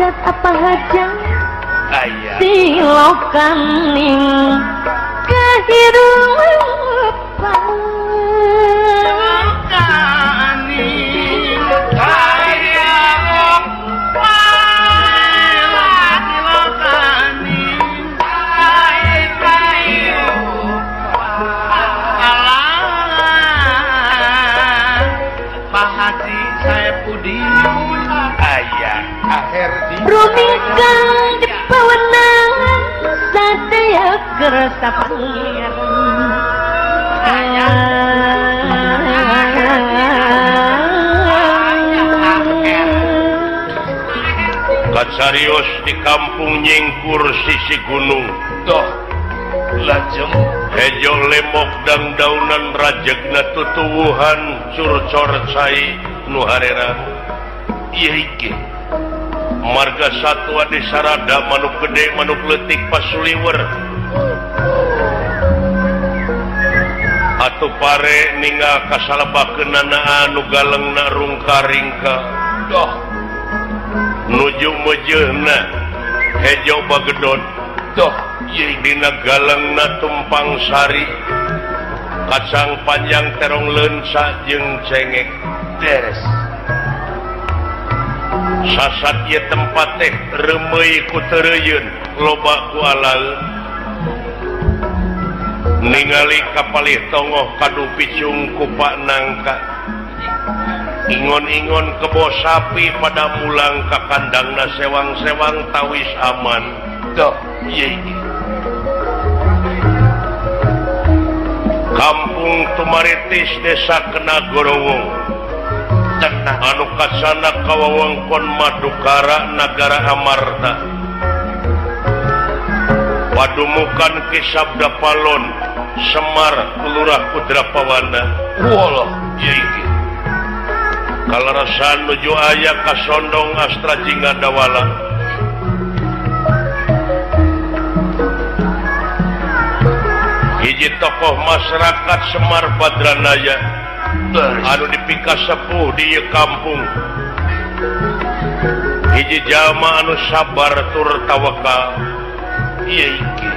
Cacat apa hajat Aya silokaning kehidupan. Rumingkang di pawenang sadaya kersa pangeran. Kacarios di kampung nyingkur sisi gunung. Doh lajeng hejo lemok dang daunan rajegna tutuwuhan curcor cai nu harera. Ieu iki marga satwa di sarada manuk gede manuk leutik pasuliwer atuh pare ninggal kasalebakeunana anu galengna rungka-ringka. Doh nuju meujeuhna hejo bagedot. Doh ieu dina galengna tumpang sari kacang panjang terong leunca jeung cengek deres. Sasat ieu tempat teh reumeuy ku teureuyun loba ku alaeun. Ningali kapalih tongoh kadu picung ku Pak Nangka. Ingon-ingon kebo sapi pada mulang ka kandangna sewang-sewang tawis aman. Doh ieu iki. Kampung Tumaritis Desa Kenagorowong. Anu kasana kawawengkon Madukara Nagara Amarta. Padumukan Ki Sabda Palon Semar Lurah Pudrapawana. Walah ieu iki. Kalarasan nuju aya kasondong Astra Jingga Dawala. Hiji tokoh masyarakat Semar Badranaya anu dipika sepuh di ieu kampung. Hiji jalma anu sabar tur tawakal. Ieu iki.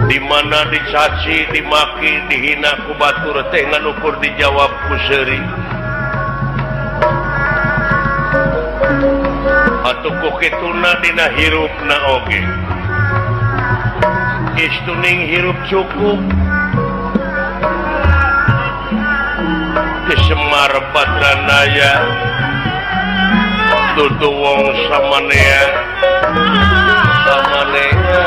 Di mana dicaci, dimaki, dihina ku batur teh ngan ukur dijawab ku seuri. Atuh ku kituna dina hirupna oge. Istuning hirup cukup. Semar Badranaya dudu wong samanea samanea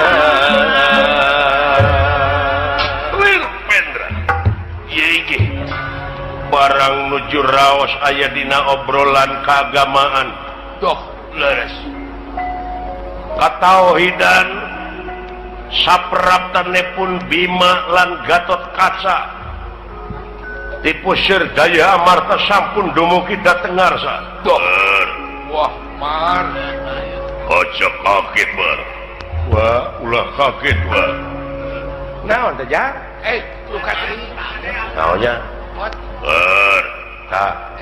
Wir Pendra ieu iki barang nuju raos aya dina obrolan keagamaan. Doh leres katauhidan sapraptanepun Bima lan Gatot Kaca dipusir daya Amarta sampun dumugi dateng ngarsa. Wah, mar. Aja kaget, Bar. Wah, ulah kaget, Bar. Naon teh, Jang? Luka teuing. Naonnya? Bar. Tah.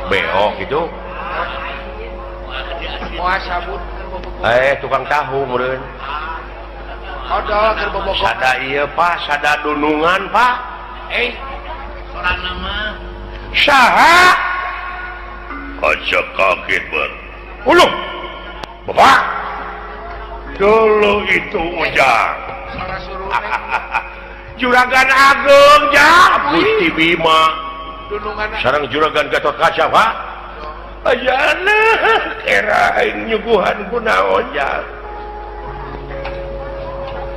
Beo gitu. Moal sabut. Tukang tahu meureun. Odol keur bobogoh. Sada ieu, Pak, sada dunungan, Pak. Sorang nama saha? Aja kaget, Bar. Uluh. Bapak. Dulu itu Ujang. Juragan Agung, ja. Gusti Bima. Sareng Juragan Gatot Kaca, Pak. Ayana era aing nyuguhan ku naon, ja.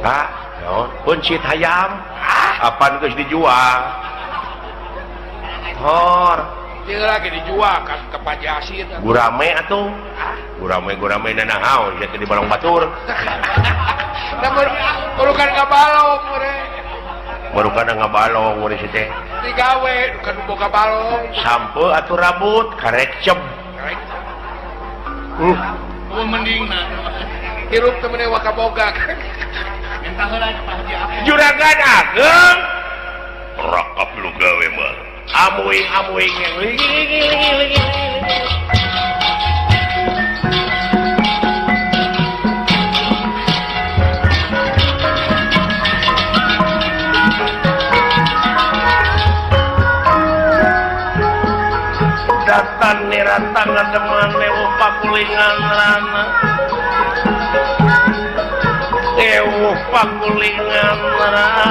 Pak, naon? Peuncit hayam. Apaan geus dijual? Hor. Ieu lagi dijual ka Pak Yasin. Gurame atuh. Gurame-gurame nanaon sia teh di balong batur. Da barukan ngabalong meureun. Barukan ngabalong meureun si teh. Digawe dukan boga balong. Sampe atuh rambut karecep. Oh mending na. Hirup teh meni wakaboga. Minta heula ka Pak Haji Apung. Juragan Ageng rakap lu gawe mah. Amuing-amuing. Niratan niratan ngademan ewuh pakulingan rana ewuh pakulingan rana.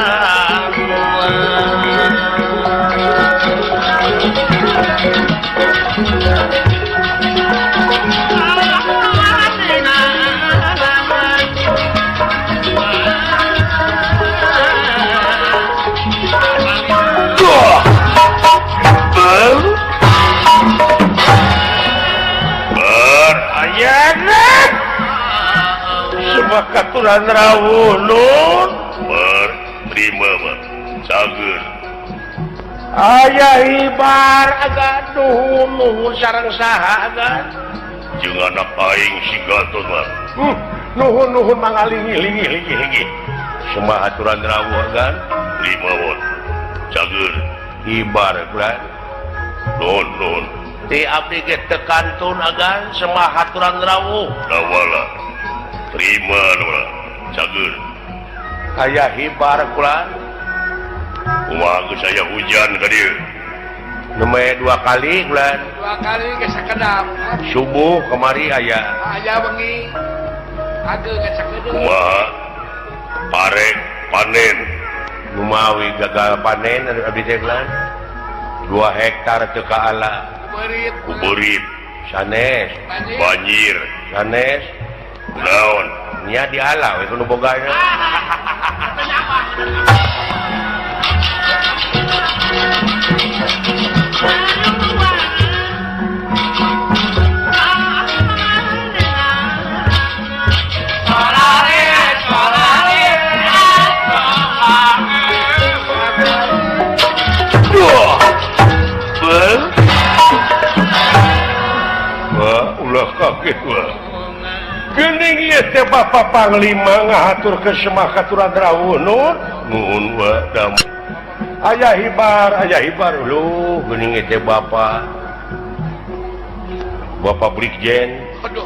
Katuran rawuh nun berterima cager ayah hibar agak nuhun nuhun sareng saha agan jeung anak aing si Gatot mah nuhun nuhun mangalingi lingi lingi lingi semua aturan rawuh agan terima won cager hibar bulan nuhun nuhun ti abdi ge teu kantun agan semua aturan rawuh dawala terima nora cager aya hibar kula kumaha geus aya hujan ka dieu nembe dua kali bulan dua kali geus sakedap subuh kemari aya aya wengi ageng geus sakedap kumaha pare panen lumawi gagal panen abdi teh bulan 2 hektar teu kaala kuberit kuberit sanes banjir sanes naon nya diala we kudu bogana. Wah, ulah kaget wah. Gening ieu teh Bapak Panglima ngahaturkeun semah katuran rawuh nun nuhun wa dam aya hibar leuh geuning ieu teh Bapak Bapak Brigjen aduh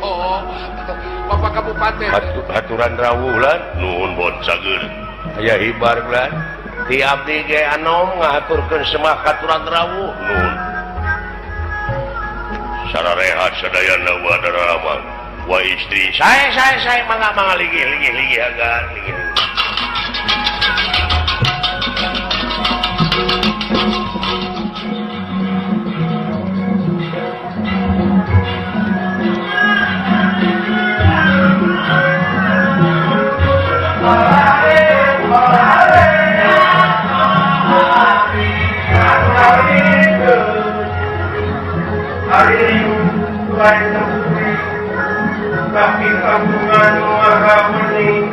Bapak Kabupaten haturan rawuh lan nuhun bon cager aya hibar lan ti abdi ge anom ngahaturkeun semah katuran rawuh nuhun sararehat sadayana wa daramang wa istri saya mangga mangga ligi ligi ligi agar ligi. Tapi kampungan maha bening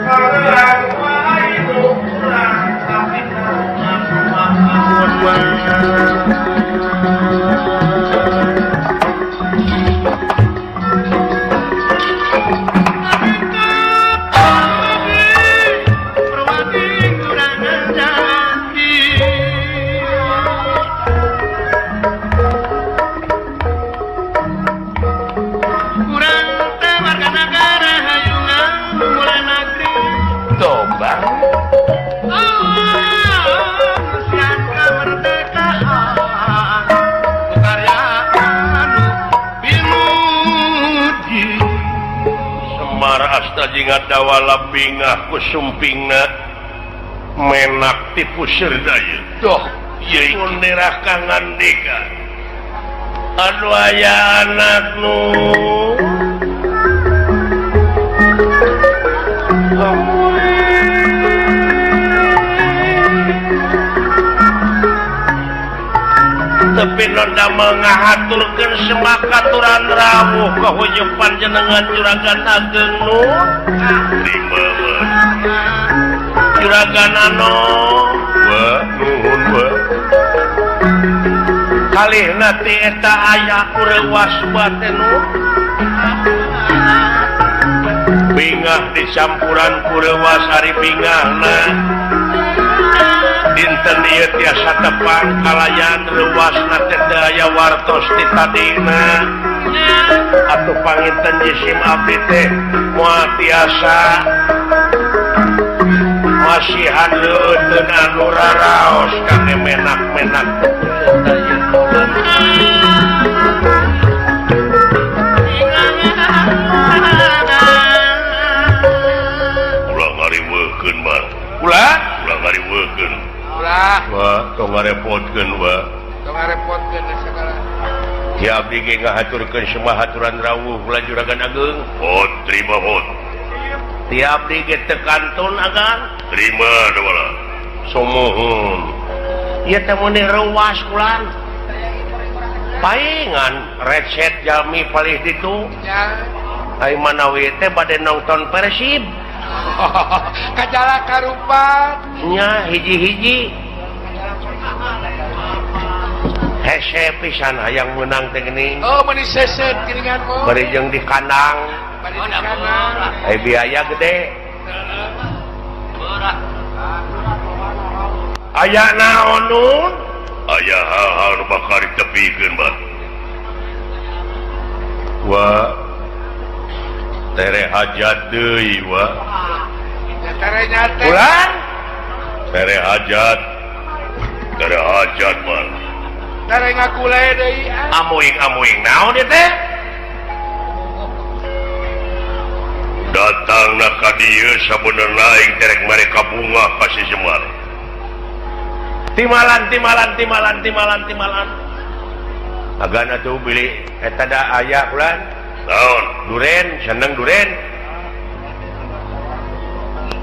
Karang wae kurang tapi kampungan maha bening. Jingat dawala bingah kusumpingna menak tipu serdaya doh ieu nerah ka ngandika aduh aya anak nu tapi nonda mengahaturkeun semakaturan rawuh ka hujung panjenengan juragan ageng nu juragan anu wa nuhun wa kalihna ti eta aya ureuwas baten nu bingah dicampuran kureuwas ari bingahna dinten ieu tiasa tepang kalayan reuwasna teh teu aya wartos ti tadina atuh panginten jisim abdi teh moal tiasa masihan leuteun anu raraos kangge menak-menak Wah, tong ngarepotkeun wa. Tong ngarepotkeun sagala. Ya abdi ge ngahaturkeun semua haturan rawuh kula Juragan Ageung. Hot, terima hot. Ti abdi ge teu kantun agan. Terima dawala. Sumuhun. Ieu teh mun reuwas kulan. Paingan recet jalmi palih ditu. Nya. Ai manawi teh bade nonton Persib. Kajala karupat. Nya hiji-hiji. Hese pisan hayang menang teh geuning. Oh, meuni seset geuningan mah. Bari jeung di kandang. Bari di kandang. Ai biaya gede. Aya naon nun? Aya hal-hal nu bakal ditepikeun bah. Wa tere hajat deui wa. Tere nyate. Ulan? Tere hajat. Tere hajat mah. Tere ngagule deui. Amuing-amuing naon ieu teh? Datangna ka dieu sabenerna aing terek mereka bunga ka si Semar. Timalan timalan timalan timalan timalan. Agana tuh beli eta da aya ulan. Naon? Duren, seneng duren.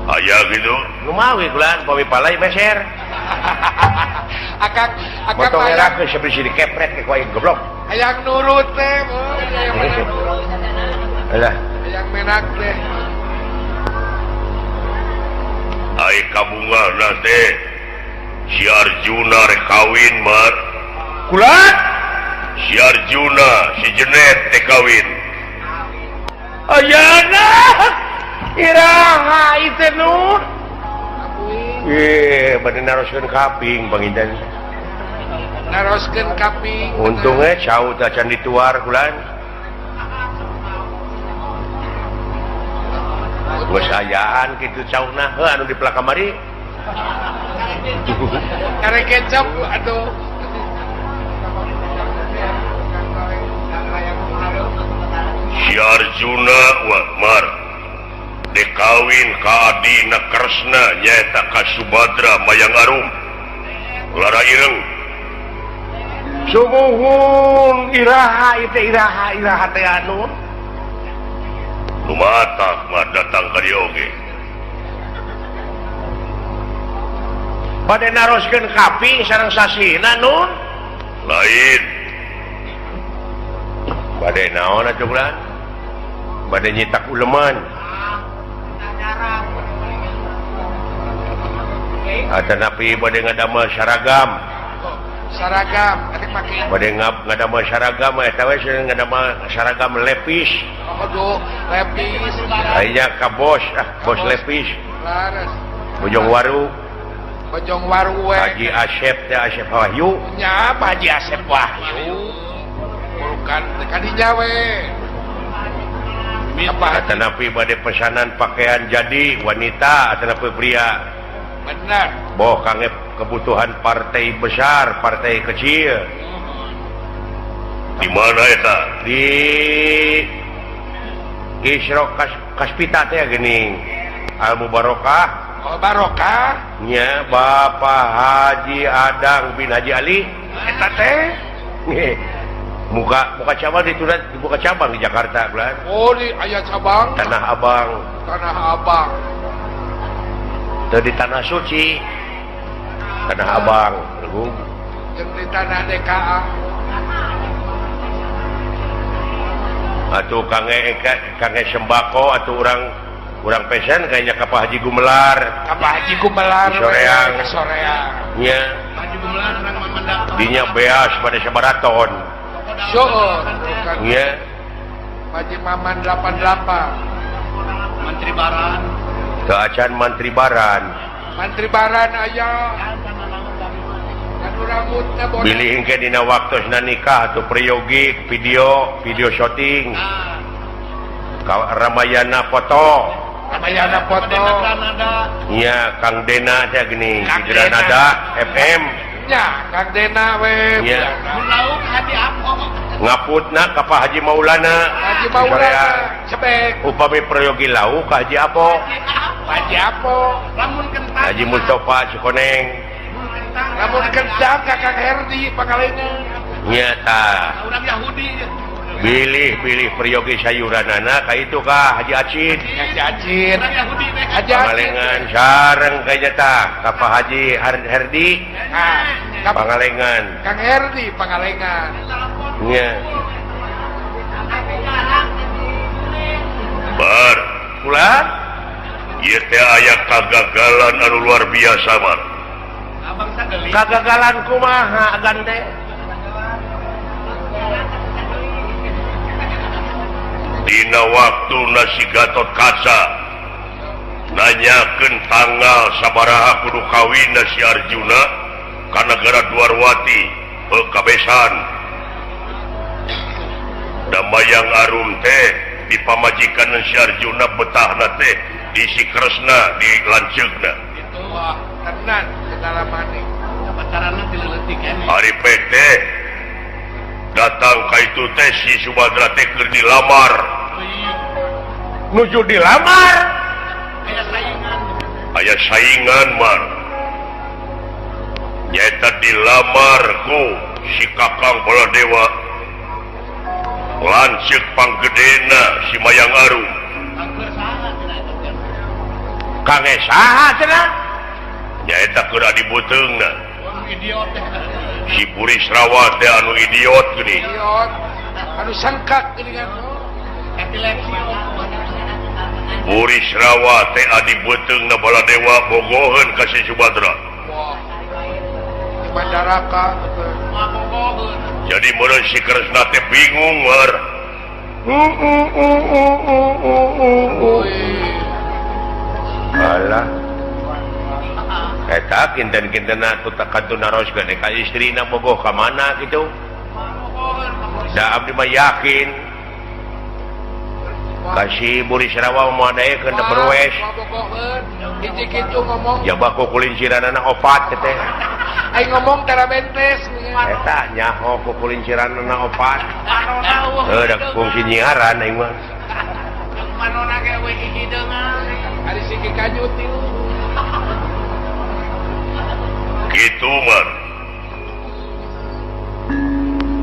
Aya gitu. Lumawi ulan pami palai meser. Akang akang motong era geus sabisi dikepret ke ku aing goblok. Hayang nurut teh, hayang nurut. Alah, hayang menak teh. Ai kabungahna teh si Arjuna rek kawin mat. Kula? Si Arjuna, si Jenet teh kawin. Ayana. Iraha ieu teh nur. Bade naroskeun kaping panginten. Naroskeun kaping. Untungnya cau teh can dituar kulan. Geus ayaan kitu cauna heuh anu dipelak kamari. Kare kecap atuh. Si Arjuna wa Mar dikawin ka adina Kresna nyaeta ka Subadra Mayang Arum Lara Ireng. Sumuhun iraha ieu teh iraha iraha teh anu lumatak mah datang ka dieu oge. Bade naroskeun kaping sareng sasihna nun lain. Bade naon atuh bulan? Bade nyitak uleman. Atanapi bade ngadamel saragam. Saragam, atik make. Bade ngadamel saragam eta we ngadamel saragam lepis. Aduh, lepis. Aya ka bos, ah bos lepis. Laras. Bojong Waru. Bojong Waru we. Haji Asep teh Asep Wahyu. Nya Pak Haji Asep Wahyu. Bukan kadinya we. Atanapi bade pesanan pakaian jadi wanita atanapi pria. Benar. Boh kangge kebutuhan partai besar, partai kecil. Di mana eta? Di Isro Kaspita teh geuning. Al Mubarokah. Oh, Barokah. Nya Bapak Haji Adang bin Haji Ali. Eta teh. Muka muka cabang di buka cabang di Jakarta bulan. Oh, di aya cabang. Tanah Abang. Tanah Abang. Teu di Tanah Suci. Tanah Abang, legung. Jeung di tanah DKA. Atuh kange kange sembako atuh urang pesen kayaknya ka Pak Haji Gumelar. Ka Pak Haji Gumelar. Soreang. Soreang. Nya. Haji Gumelar urang Mamanda. Dinya beas pada sabaraton. Seueur. Nya. Haji Maman 88. Mantri Baran. Teu acan Mantri Baran. Mantri Baran aya. Anu rambutna bodas. Bilih engke dina waktosna nikah atuh priyogi video syuting. Ramayana foto. Ramayana foto. Nya Kang Dena teh geuning di Granada FM. Nya Kang Dena we. Nya. Lauk Haji Apo. Ngaputna ka Pak Haji Maulana. Haji Maulana cebek. Upami prayogi lauk ka Haji Apo. Haji Apo. Lamun kentang. Haji Mustofa Cikoneng. Lamun kentang ka Kang Herdi Pangalengan. Nyata. Urang Yahudi. Bilih-bilih peryogi sayuranana ka itu ka Haji Acin. Haji Acin. Haji Pangalengan sareng ka nyata ka Pak Haji Herdi. Pangalengan. Kang Herdi Pangalengan. Nya. Bar kula ieu teh aya kagagalan anu luar biasa bar. Kagagalan kumaha agan teh? Dina waktu nasi Gatot Kaca nanyakeun tanggal sabaraha kudu kawin si Arjuna ka nagara Dwarwati kabesan. Da Mayang Arum teh dipamajikan si Arjuna betahna teh di si Kresna di lanceukna. Itu wah tenan segala maning. Pacaranna dileutik keneh. Ari PT datang ka itu teh si Subadra teh keur dilamar. Nuju dilamar. Aya saingan. Aya saingan mar. Nyaeta dilamar ku si Kakang Baladewa. Lanceuk panggedena si Mayang Arum. Kangge saha cenah? Nyaeta keur adi beuteungna. Si Burisrawa teh anu idiot geuning. Idiot. Anu sangkak geuningan. Epilepsi. Burisrawa teh adi beuteungna Baladewa bogoheun ka si Subadra. Wah. Di Mandaraka. Jadi meureun si Kresna teh bingung war. Alah. Eta kinten-kintenna atuh kantun naroskeun ka istrina bogoh ka mana kitu. Da abdi mah yakin ka si Burisrawa moal daekeun da berwes. Hiji kitu ngomong. Jaba ku kulinciranana opat teh. Aing ngomong tara bentes. Eta nyaho ku kulinciranana opat. Heuh da fungsi nyiaran aing mah. Manona ge we hideungan. Ari si Ki Kanyut ieu. Kitu mah.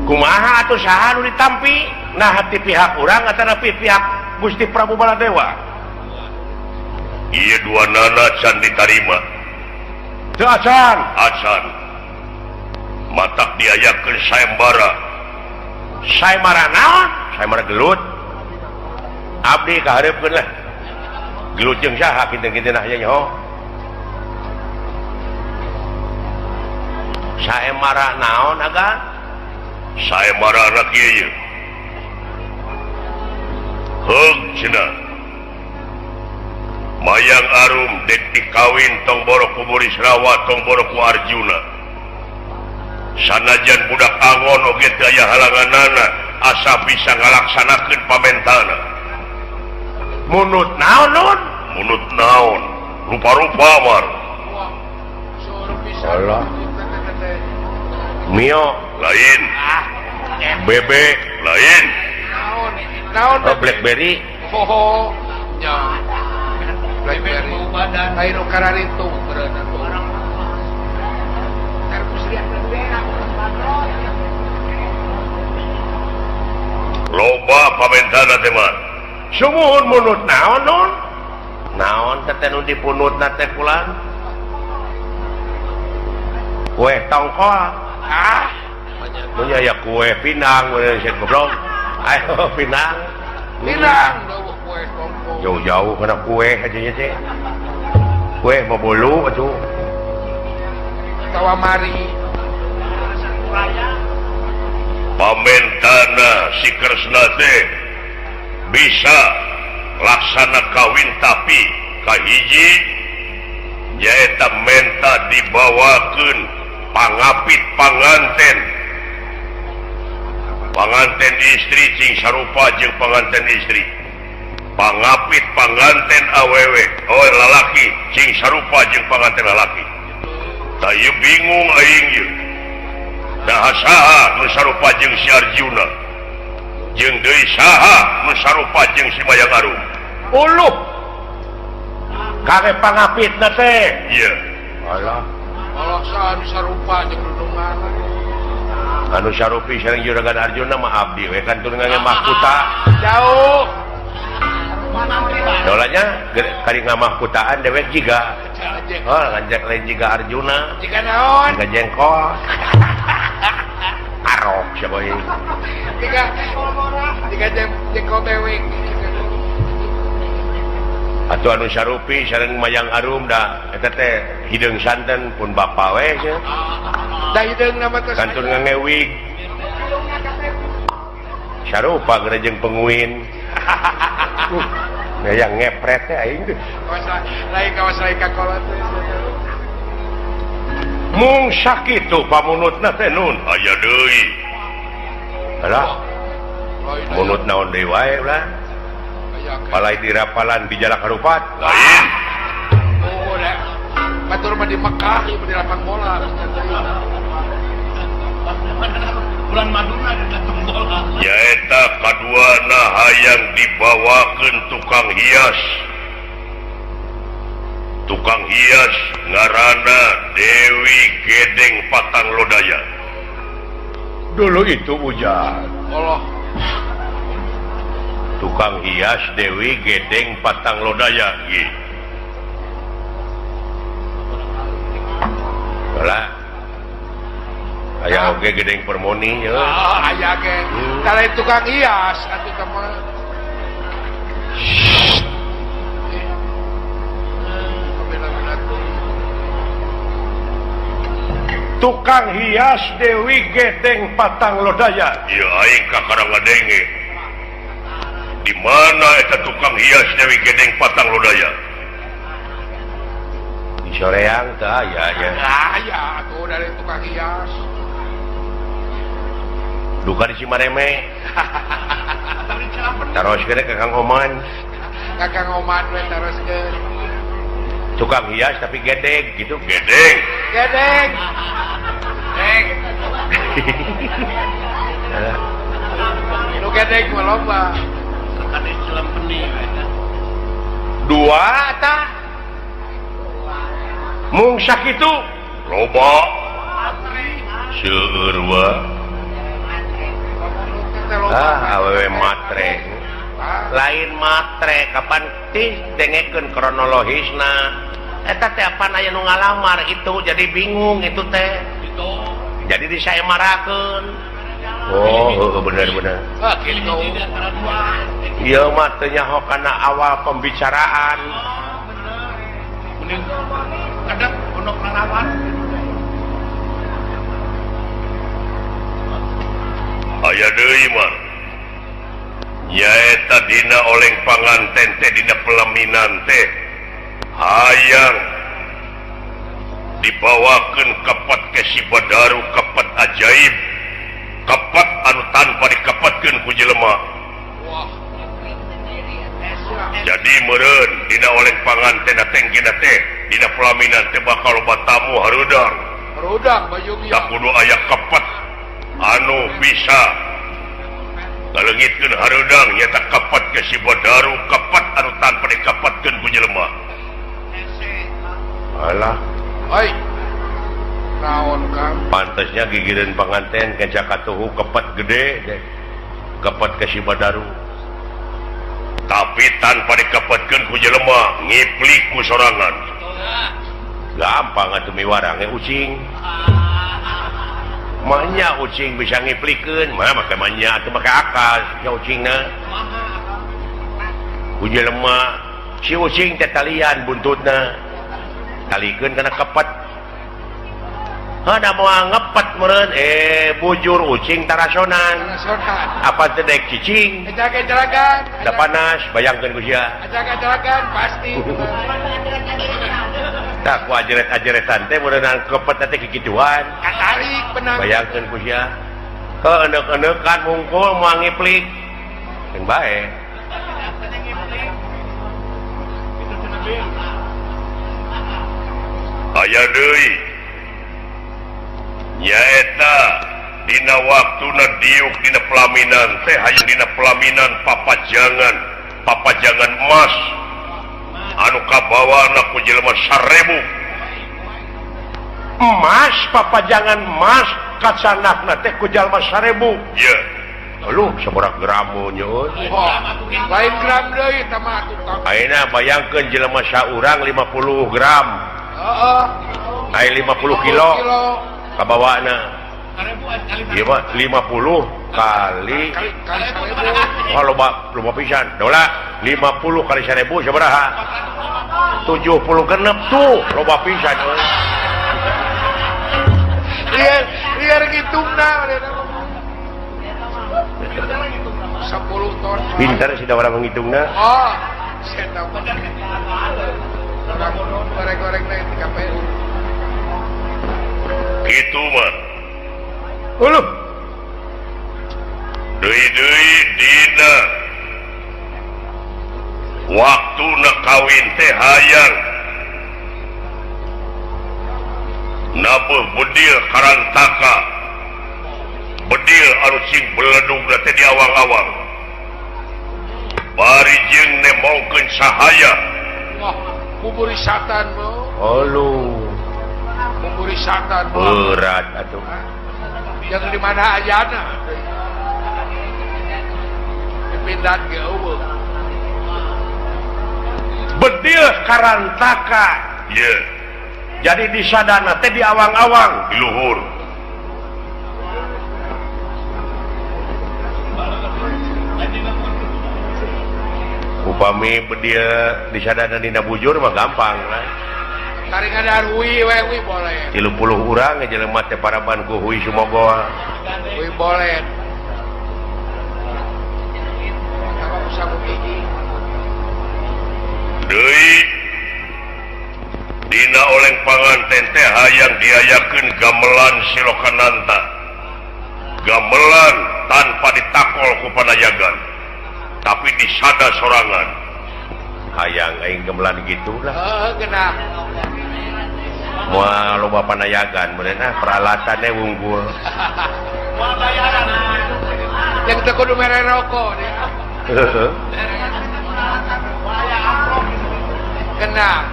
Kumaha atuh saha nu ditampi? Nah ti pihak urang atanapi pihak Gusti Prabu Baladewa? Ieu dua nana can ditarima. Teu acan. Acan. Matak diayakeun sayembara. Sayembara naon? Sayembara gelut. Abdi kahareupeun lah. Gelut jeung saha kinten-kinten aya nyaho. Sayembara naon agan? Sayembara anak ieu. Heug cenah. Mayang Arum dek dikawin tong boro ku Burisrawa tong boro ku Arjuna. Sanajan budak angon oge teu aya halanganana asa bisa ngalaksanakeun pamentana. Munut naon nun? Munut naon? Rupa-rupa mar. Allah. Mio lain. Bebek lain. Naon? Naon? Oh, Blackberry. Ho nya. Blackberry. Lain nu kararitu beureunan. Loba pamentana teh mah. Sumuhun munut naon nun? Naon teh nu dipunutna teh kulan? Kue tongkol. Ah. Mun aya kue pinang mun sieun goblok. Ayo pinang. Pinang eueuh kue tongkol. Jauh-jauh kana kue aja nya teh. Kue mah bolu atuh. Tawa mari. Pamentana si Kresna teh bisa laksana kawin tapi kahiji nyaeta menta dibawakeun pangapit panganten. Panganten istri cing sarupa jeung panganten istri. Pangapit panganten awewe, oh lalaki cing sarupa jeung panganten lalaki. Tah ieu bingung aing ieu. Daha saha nu sarupa jeung si Arjuna. Jeung deui saha nu sarupa jeung si Mayang Arum. Uluh. Kage pangapitna teh. Ieu. Alah. Allah anu sarupa jeung rundungan. Anu sarupi sareng Juragan Arjuna mah abdi we kan turun ngange mahkuta. Jauh. Dolanya kari ngamahkutaan dewek jiga. Oh, lanjak lain jiga Arjuna. Jiga naon? Jiga jengkol. Arok siapa ini? Jiga jengkol dewek. Atuh anu sarupi sareng Mayang Arum da eta teh hideung santen pun bapa we cenah. Da hideung mah teh kantun ngangewig. Sarupa geura jeung penguin. Yang ngepret teh aing teh. Lain kawas lain ka kolot teh. Mung sakitu pamunutna teh nun. Aya deui. Alah. Munut naon deui wae lah. Palai dirapalan di Jalak Harupat. Lain. Oh, da. Batur mah di Mekah ieu di lapang bola. Bulan Madura di datang bola. Nyaeta kaduana hayang dibawakeun tukang hias. Tukang hias ngaranna Dewi Gedeng Patang Lodaya. Dulu itu hujan. Allah. Tukang hias Dewi Gedeng Patang Lodaya nggih. Lah. Aya oge Gedeng Permoni nya. Ah, aya ge. Tah tukang hias atuh teh mah. Tukang hias Dewi Gedeng Patang Lodaya. Ieu aing kakara ngadenge. Di mana eta tukang hias Dewi Gedeng Patang Lodaya? Di soreang teh aya nya. Aya atuh dari tukang hias. Duka di Cimareme. Taroskeun ka Kang Oman. Ka Kang Oman we taroskeun. Tukang hias tapi gedeg gitu. Gedeng. Gedeng. Deng. Nu gedeg mah loba. Dua ta. Mung sakitu loba. Seueur wa. Ah, awewe matre. Lain matre kapan tih dengekeun kronologisna. Eta teh apan aya nu ngalamar itu jadi bingung itu teh. Jadi disaemarakeun. Oh, heueuh bener-bener. Ah, kitu. Ieu mah teu nyaho kana awal pembicaraan. Mending kadang pondok larawan. Aya deui mah. Nyaeta dina oleng panganten teh dina pelaminan teh hayang dibawakeun kepet ke si Badaru kepet ajaib kepet anu tanpa dikepetkeun ku jelema. Jadi meureun dina oleng panganten teh teh dina pelaminan teh bakal loba tamu hareudang. Hareudang bayung ieu. Tak kudu aya kepet anu bisa ngaleungitkeun hareudang nyaeta kepet ke si Badaru kepet anu tanpa dikepetkeun ku jelema. Alah. Oi. Naon Kang? Pantasnya gigireun panganten kenca katuhu kepet gede deh. Kepet ke si Badaru. Tapi tanpa dikepetkeun ku jelema ngiplik ku sorangan. Gampang atuh miwarang ge ucing. Manya ucing bisa ngiplikeun, mah make manya atuh make akal si ucingna. Ku jelema si ucing teh talian buntutna. Talikeun kana kepet. Hada moal ngepet meureun bujur ucing tarasonan. Apa teh dek cicing? Ejak-ejakan. Da panas bayangkeun ku sia. Ejak-ejakan pasti. Tah ku ajeret-ajeretan teh meureunang kepet teh kikituan. Katarik benang. Bayangkeun ku sia. Heuh enek-enekan mungkul moal ngiplik. Keun bae. Aya deui nyaeta dina waktuna diuk dina pelaminan teh hayang dina pelaminan papajangan papajangan emas anu kabawana ku jelema 1000 Emas papajangan emas kacanakna teh ku jalma 1000. Ye. Aduh sabaraha gram nyeun. Lain gram deui eta mah atuh. Ayeuna bayangkeun jelema saurang 50 gram. Heeh. Aya 50 kilo. Kabawana. Ieu mah 50 kali oh loba loba pisan. Dola 50 kali 1000 sabaraha? 76 tuh loba pisan euy. Liar liar ngitungna 10 ton. Pintar sih orang menghitungna. Oh, saya tahu. Goreng-goreng na di KPU. Gitu mah. Uluh. Deui-deui dina waktuna kawin teh hayang nabuh bedil karantaka. Bedil anu sing beledugna teh di awang-awang. Bari jeung nemongkeun sahaya. Wah, kuburi satan mah. Oluh. Kuburi satan mah. Berat atuh. Yang di mana ayana? Dipindahan ke eueuh. Bedil karantaka. Ye. Jadi di sadana teh di awang-awang di luhur. Upami bedil di sadana dina bujur mah gampang lah. Taringan hui we hui boleh. 30 urang jelema teh paraban ku hui sumogoa. Hui boleh. Deui dina oleng panganten teh hayang diayakeun gamelan Silokananta. Gamelan tanpa ditakol ku panayagan, tapi disada sorangan. Hayang aing gamelan gitulah. Heeh, geunah. Moal loba panayagan meureunna peralatannya wungkul. Moal bayaran. Yang teu kudu mere rokok. Heeh. Kena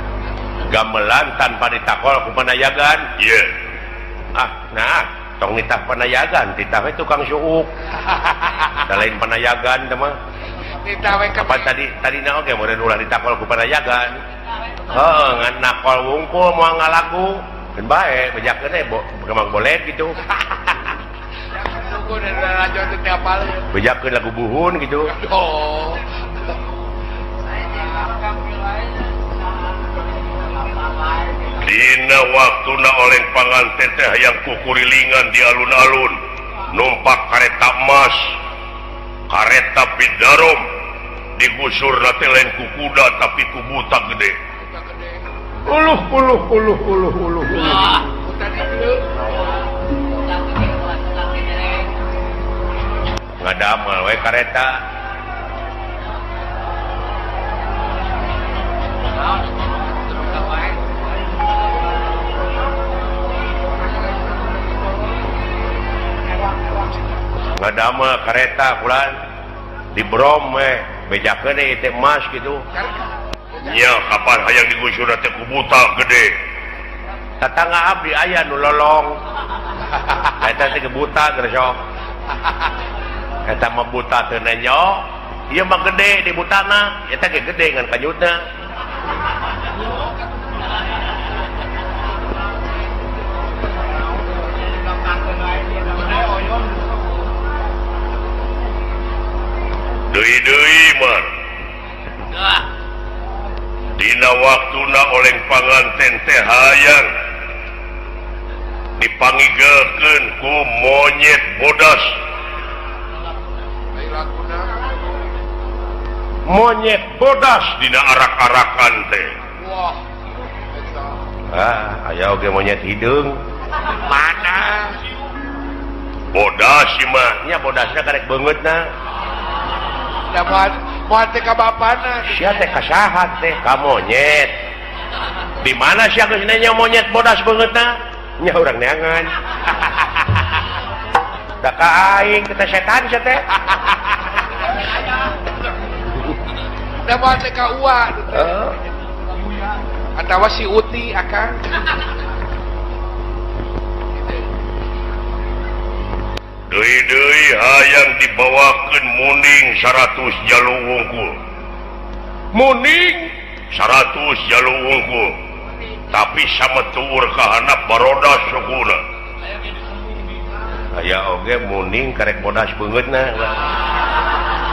gamelan tanpa ditakol ku panayagan. Ye. Ah, nah, tong nitah panayagan, titah we tukang suuk. Da lain panayagan teh mah. Nitah we kapan tadi tadina oge meureun ulah ditakol ku panayagan. Heeh, ngan nakol wungkul moal ngalagu. Keun bae bejakeun teh kemang boleh gitu. Bejakeun lagu buhun gitu. Oh. Dina waktuna oleng panganten teh hayang kukurilingan di alun-alun numpak kareta emas, kareta bidarom digusurna teh lain ku kuda tapi ku buta gede. Uluh uluh uluh uluh uluh. Ngadamel we kareta. Ngadamel kareta bulan di brom we bejakeun teh emas gitu. Nya kapan hayang digusur teh ku buta gede. Tatangga abdi aya nu lolong. Eta teh buta geus. Eta mah buta teu nenyo. Ieu mah gede di butana, eta ge gede ngan kanyutna. Deui-deui mah. Dina waktuna oleng panganten teh hayang dipangigekeun ku monyet bodas. Monyet bodas dina arak-arakan teh. Wah. Ah, aya oge monyet hideung. Mana? Bodas ieu mah. Nya bodasna karek beungeutna. Da moal teh ka bapana. Sia teh ka saha teh? Ka monyet. Di mana sia geus nanya monyet bodas beungeutna? Nya urang neangan. Da ka aing teh setan sia teh. Da moal teh ka ua. Atawa si Uti akang. Deui-deui hayang dibawakeun munding 100 jalu wungkul. Munding 100 jalu wungkul. Tapi sametuur ka handap barodas sukuna. Aya oge muning karek bodas beungeutna.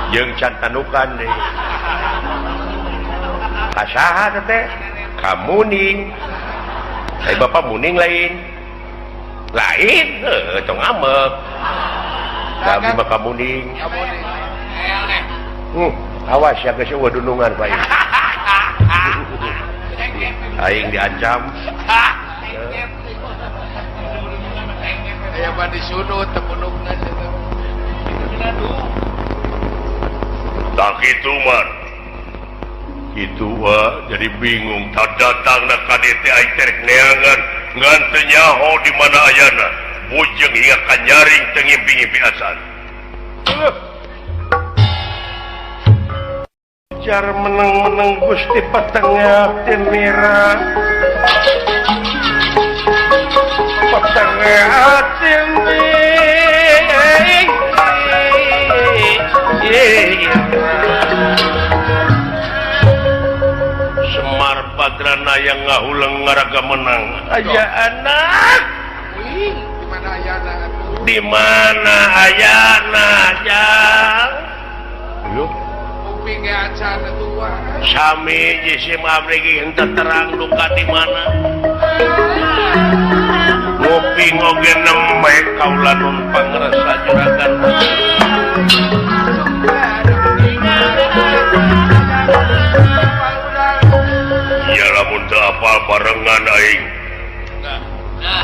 Jeung can tanukan deui. Ka saha teh? Ka muning. Ai bapak muning lain. Lain heuh tong amek. Da abdi mah ka muning. Awas ya geus eueuh dunungan Pak. Aing diancam. Aya mah disunut tepunukna cenah. Tak kitu mah. Kitu wa jadi bingung tak datangna ka dieu teh aing teh rek neangan ngan teu nyaho di mana ayana. Bujeng hingga ka nyaring teu ngimpi-ngimpi acan. Jar meneng-meneng Gusti petengah tinira. Petengah tinira. Semar Padrana yang ngahuleng ngaraga menang. Aya anak. Di mana ayana atuh? Di mana ayana, Jang? Yuk. Sami jisim abdi henteu terang duka di mana. Nguping oge nembe kaula nun pangrasa juragan. Ya lamun teu apal barengan aing.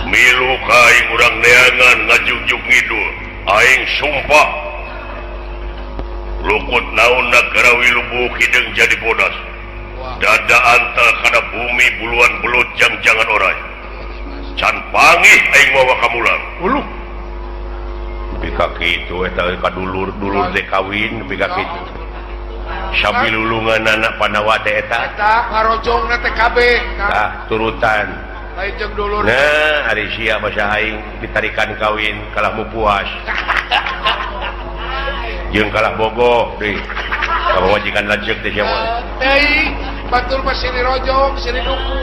Milu ka aing urang neangan ngajugjug ngidul. Aing sumpah lukut naon nagara wilubuh hideung jadi bodas. Dada antal kana bumi buluan belut jang-jangan oray. Can pangih aing mawa kamulang. Uluh. Nepi ka kitu eta ka dulur-dulur teh kawin nepi ka kitu. Sabilulungan anak Pandawa teh eta. Eta ngarojongna teh kabeh. Tah turutan. Lain jeung dulur. Nah, ari sia basa aing ditarikan kawin kalah mu puas. Jeung kalah bogoh deui. Ka pamajikan lanceuk teh sia mah. Teuing, batur mah sini rojong, sini duku.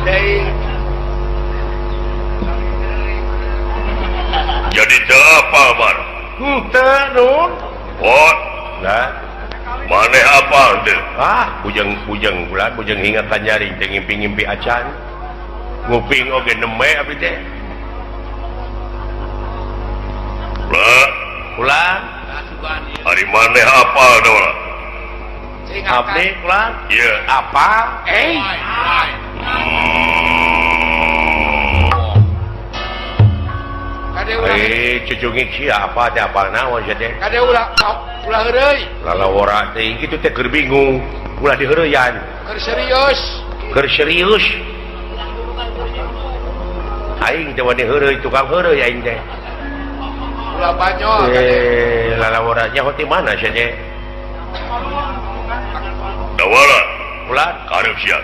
Teuing. Jadi teu apa, Mar? Henteu, Nun. Pot. Nah, maneh apa teu? Ah, bujeng-bujeng ulah bujeng hingga ka nyaring teh ngimpi-ngimpi acan. Nguping oge neme abdi teh. Ulah, ulah. Ari maneh apa dola? Abdi ulah? Ieu. Apa? Eh. Eh, cucungik sia apa teh apal naon sia teh? Kade ulah ulah heureuy. Lalawora teh kitu teh keur bingung, ulah diheureuyan. Keur serius. Keur serius. Aing teh wani heureuy tukang heureuy aing teh. Ulah banyol. Eh, lalawora nyaho ti mana sia teh? Dawala. Ulah karep sia.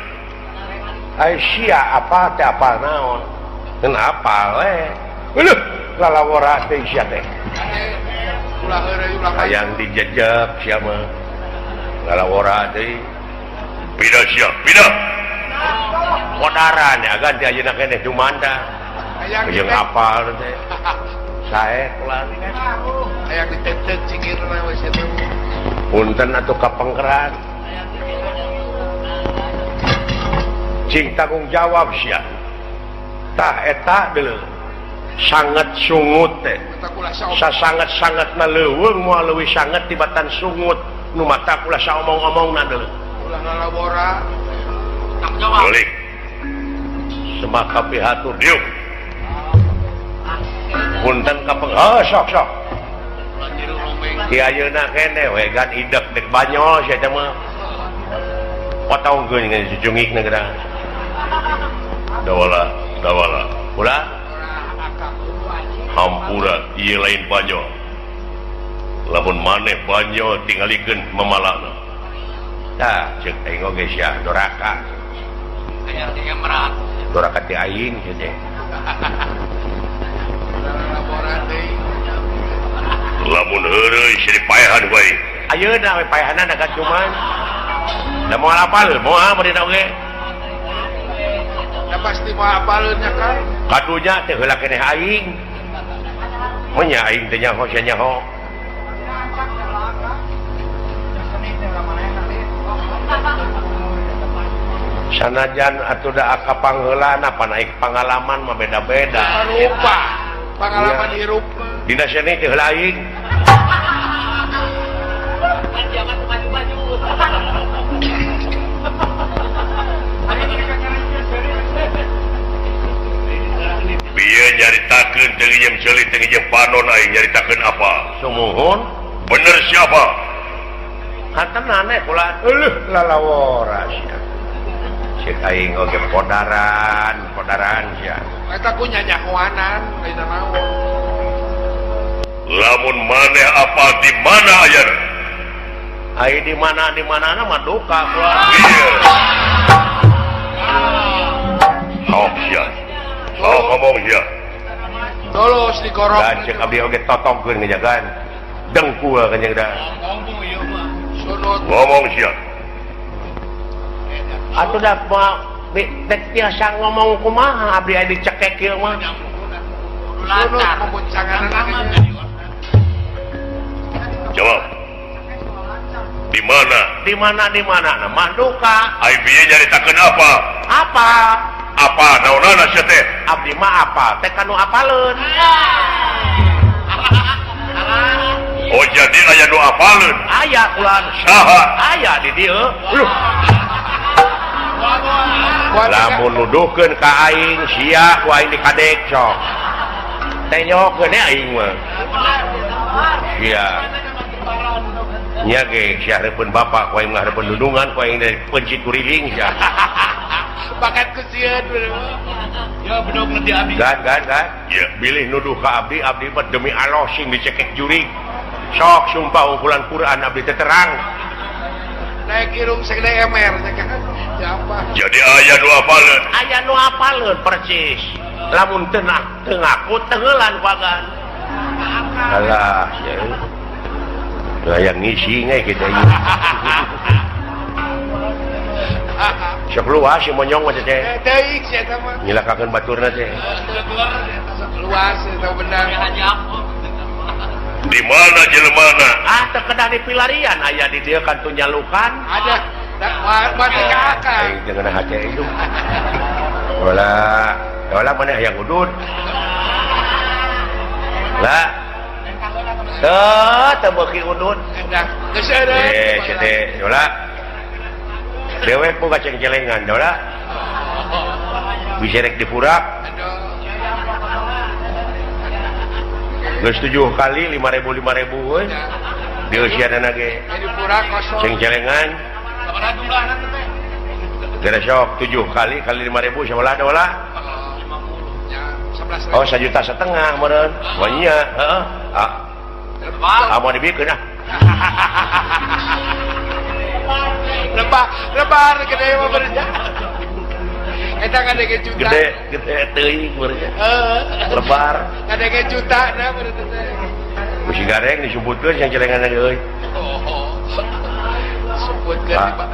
Ai sia apa teh apal naon? Ngan apal we. Uluh, lalawora teh sia teh. Ulah heureuy ulah. Hayang dijejek sia mah. Lalawora teh. Pindah sia, pindah. Kodaran ya ganti ayeuna keneh dumanda. Hayang apal teh. Sae ulah. Hayang ditetek cingirna we sia teh. Punten atuh ka pengkeran. Cing tanggung jawab sia. Tah eta deuleu. Sangat sungut teh. Sasangat-sangatna leuweung moal leuwih sangat tibatan sungut nu mata ulah saomong-omongna deuleu. Ulah lalawora. Tanggung jawab. Balik. Semaka pihatur diuk. Punten ka peng oh sok sok. Di ayeuna keneh we gan idek dek banyol sia teh mah. Potongkeun ngan cucungikna geura. Dawala, dawala. Ulah hampura ieu lain banyol. Lamun maneh banyol tingalikeun memalana. Tah ceuk aing oge sia doraka. Aya tiga merat. Doraka ti aing sia teh. Lamun heureuy sia dipaehan bae. Ayeuna we paehanana ka cuman. Da moal apal, moal meureun oge. Da pasti moal apaleun nya kan. Kadunya teh heula keneh aing. Mun nya aing teh nyaho sia nyaho. Sanajan atuh da aka pangheulana naik pangalaman mah beda-beda. Rupa pangalaman hirup. Dina seni teh heula aing. Bieu nyaritakeun teu nginjem ceuli teu nginjem panon aing nyaritakeun apa? Sumuhun. Bener siapa? Katenan eh kula. Euleuh lalawora sia. Cek aing oge podaran, podaran sia. Eta ku nyanyahoanan lain naon. Lamun maneh apa di mana ayana? Ai di mana di manana mah duka kula. Iya. Sok sia. Sok ngomong sia. Terus dikorok. Dan cek abdi oge totongkeun ngejagaan. Dengkul kanjeng da. Ngomong sia. Atuh da teh tiasa ngomong kumaha abdi aya dicekek ieu mah. Sunut pembuncangan. Jawab. Di mana? Di mana di mana? Nah, mah duka. Ai bieu nyaritakeun apa? Apa? Apa naonana sia teh? Abdi mah apa? Teh kanu apaleun. Oh jadi aya nu apaleun? Aya kulan. Saha? Aya di dieu. Luh. Lamun nuduhkeun ka aing sia ku aing dikadek sok. Teh nyokeun aing mah. Sia. Nya ge sia hareupeun bapak ku aing mah hareupeun dundungan ku aing dari pencit kuriling sia. Bakat kesieun. Ya bedog nanti abdi. Gan gan gan. Ya bilih nuduh ka abdi abdi mah demi Allah sing dicekek jurig. Sok sumpah ungkulan Quran abdi teh terang. Naik irung segede emer Jadi aya nu apaleun. Aya nu apaleun percis. Lamun teu ngaku tenggelan pagan. Alah sia. Hayang ngisi nge kita ieu. Sok luas si monyong mah teh. Teuing sia eta mah. Nyilakakeun baturna teh. Luas eta bener. Di mana jelemana? Ah teu kedah di pilarian aya di dieu kantun nyalukan. Ada. Mati ka akang. Aing teu ngeunah hate hidup. Wala, wala maneh hayang udud. Lah. Teu teu beuki udud. Geus eureun. Eh, sia teh, wala. Dewek boga cengcelengan, wala. Bisa rek dipurak. Geus 7 kali 5.000 5.000 euy. Dieusianana ge. Cengcelengan. Gara sok 7 kali kali 5.000 sabaraha wala? Oh, 1,5 juta meureun. Wah nya, heeh. Ah. Ah mau dibikeun ah. Lebar, lebar gede mah beurnya. Eta ngadege juta. Gede, gede teuing beurnya. Heeh. Lebar. Ngadege juta na beureun teh. Ku si gareng disumputkeun cengcelengan ge euy. Oh. Sumputkeun di Pak.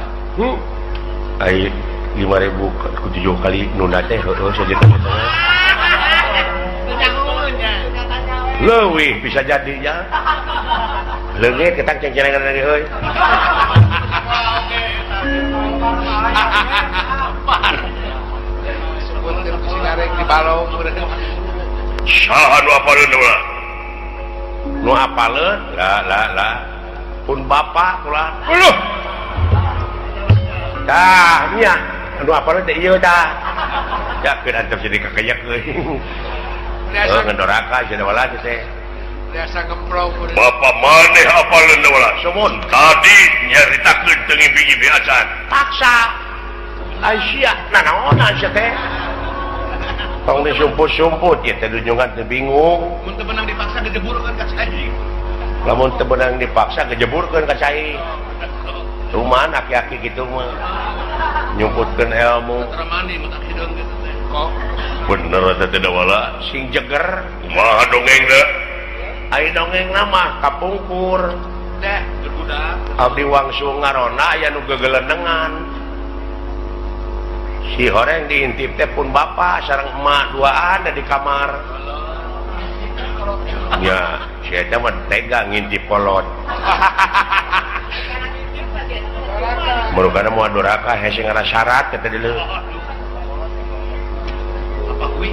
Ai 5.000 ku 7 kali nunda teh heueuh 1,5 juta. Leuwih bisa jadinya. Leungit ketang cengcelengan lagi euy. Sumputkeun ku si gareng di balong meureun. Saha nu apaleun ulah? Nu apaleun? La la la. Pun bapak kula. Uluh. Tah nya nu apaleun teh ieu tah. Yakeun antep jadi kakeyak euy. Heuh ngedoraka cenah wala teh. Biasa ngemplong. Bapak maneh apaleun wala? Sumun. Tadi nyaritakeun teu ngimpi-ngimpi acan. Paksa. Ai sia nanaonan sia teh. Tong disumput-sumput ieu teh dunjungan teh bingung. Mun teu beunang dipaksa gejeburkeun ka cai. Lamun teu beunang dipaksa gejeburkeun ka cai. Cuman aki-aki gitu mah nyumputkeun ilmu. Mandi mutak hideung kitu teh. Bener eta teh Dawala sing jeger. Kumaha dongengna? Ai dongengna mah kapungkur. Deh, berbudak. Abdi wangsul ngarona aya nu gegelenengan. Si horeng diintip teh pun bapak sareng emak duaan di kamar. Ya, si eta mah tega ngintip kolot. Merukana moal doraka hese ngarasyarat eta deuleu. Apa kuwi?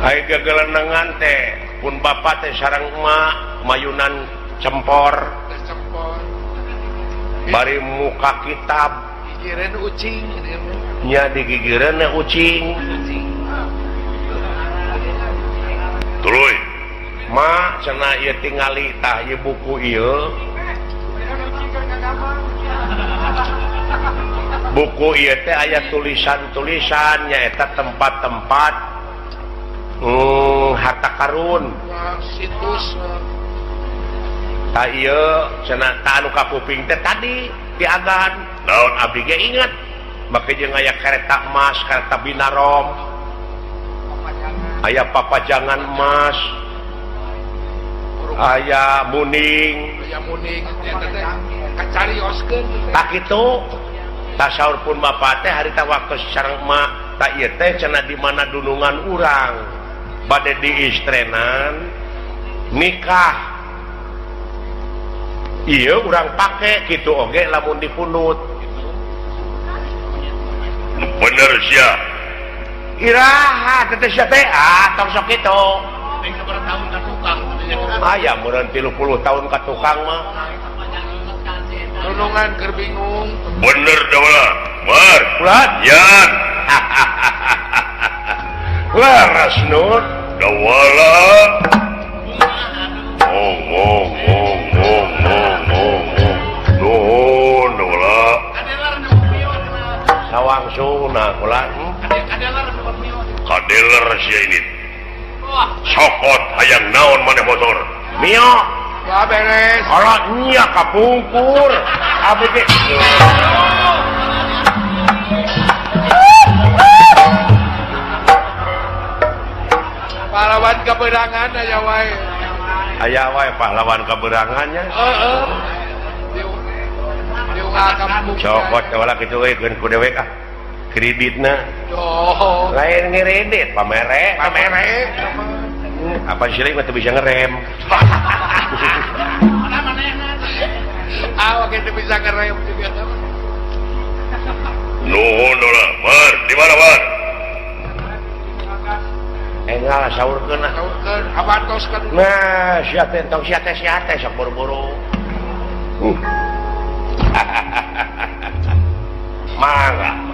Ai gegelenengan teh pun bapak teh sareng emak mayunan cempor. Cempor. Bari muka kitab gigireun ucing nya digigireun ucing. Tuluy ma cenah ieu tingali tah ieu buku ieu. Buku ieu teh aya tulisan-tulisan nyaeta tempat-tempat harta karun. Situs. Tah ieu cenah tah anu kapuping teh tadi diagan. Naon abdi ge inget. Make jeung aya kereta emas, kereta binarom. Aya papajangan emas. Aya muning. Aya muning eta teh kacarioskeun. Tah kitu. Tah saur pun bapak teh harita waktu sareng emak tah ieu teh cenah di mana dunungan urang. Bade diistrenan nikah. Ieu urang pake kitu oge lamun dipunut. Bener sia. Iraha teh sia teh ah tong sok kitu. Tahun ka tukang aya meureun 30 tahun ka tukang mah. Dunungan keur bingung. Bener Dawala. Mar. Ulah yan. Laras Nur Dawala. Ong ong ong ong ong ong. Nuhun Dawala. Sawangsuna kula. Kadeler sia ini. Sokot hayang naon maneh motor. Mio. Ya beres. Alah nya kapungkur. Abdi ge. Pahlawan keberangan aya wae. Aya wae pahlawan keberangannya. Heeh. Diungal kapungkur. Cokot wala kitu we keun ku dewek ah. Kreditna. Oh. Lain ngiredit pamere, pamere. Apa sih mah teu bisa ngerem. Ah, oke teu bisa ngerem juga. Nuhun Dawala. Mar, di mana, Mar? Engal saurkeun ah. Saurkeun, abantoskeun. Nah, sia teh tong sia teh sok buru-buru. Mangga.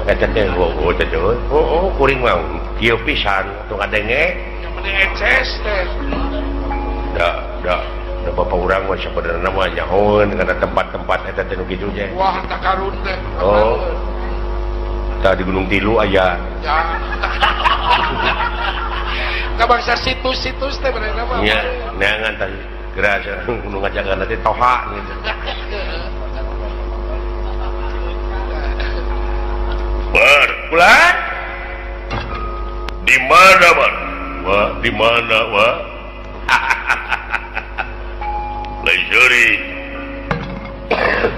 Eta teh oh teh oh kuring mah kieu pisan atuh ngadenge. Yang penting eces teh. Da da da bapak urang mah sabenerna mah nyahoeun kana tempat-tempat eta teh nu kitu teh. Wah, harta karun teh. Oh. Tah di Gunung Tilu aya. Ya. Ka bangsa situs-situs teh benerna mah. Nya, neangan tah geura nu ngajagan teh toha gitu. Bar, bulan di mana, Bar? Wah, di mana, wah? Lain seuri.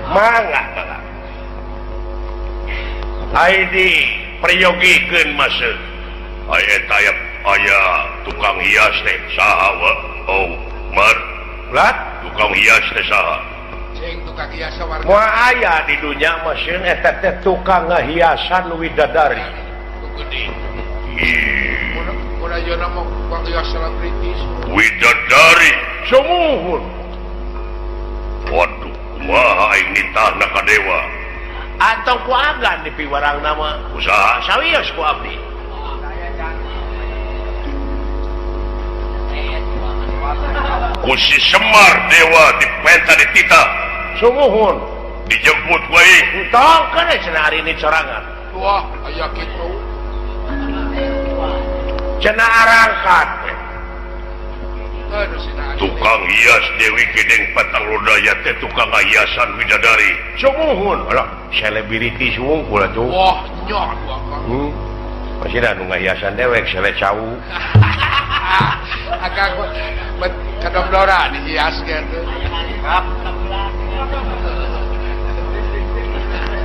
Mangga, mangga. Ai di prayogikeun maseuh. Aya tayap aya tukang hias teh saha wa? Oh, Mar. Bulan tukang hias teh saha? Moal aya di dunya mah sieun eta teh tukang ngahiasan widadari. Widadari sumuhun. Waduh, kumaha aing nitahna ka dewa? Antong ku agan dipiwarangna mah. Usaha sawios ku abdi. Ku si Semar dewa dipenta dititah. Sumuhun dijemput wae. Entong kana cenah ari ini sorangan. Wah, aya kitu. Cenah arangkat. Tukang hias Dewi Gedeng Patang Lodaya teh tukang hiasan widadari. Sumuhun alah selebriti sungkul atuh. Wah, nya atuh akang. Masih da nu ngahiasan dewek sele cau. Akang bet kadomdora dihias gitu.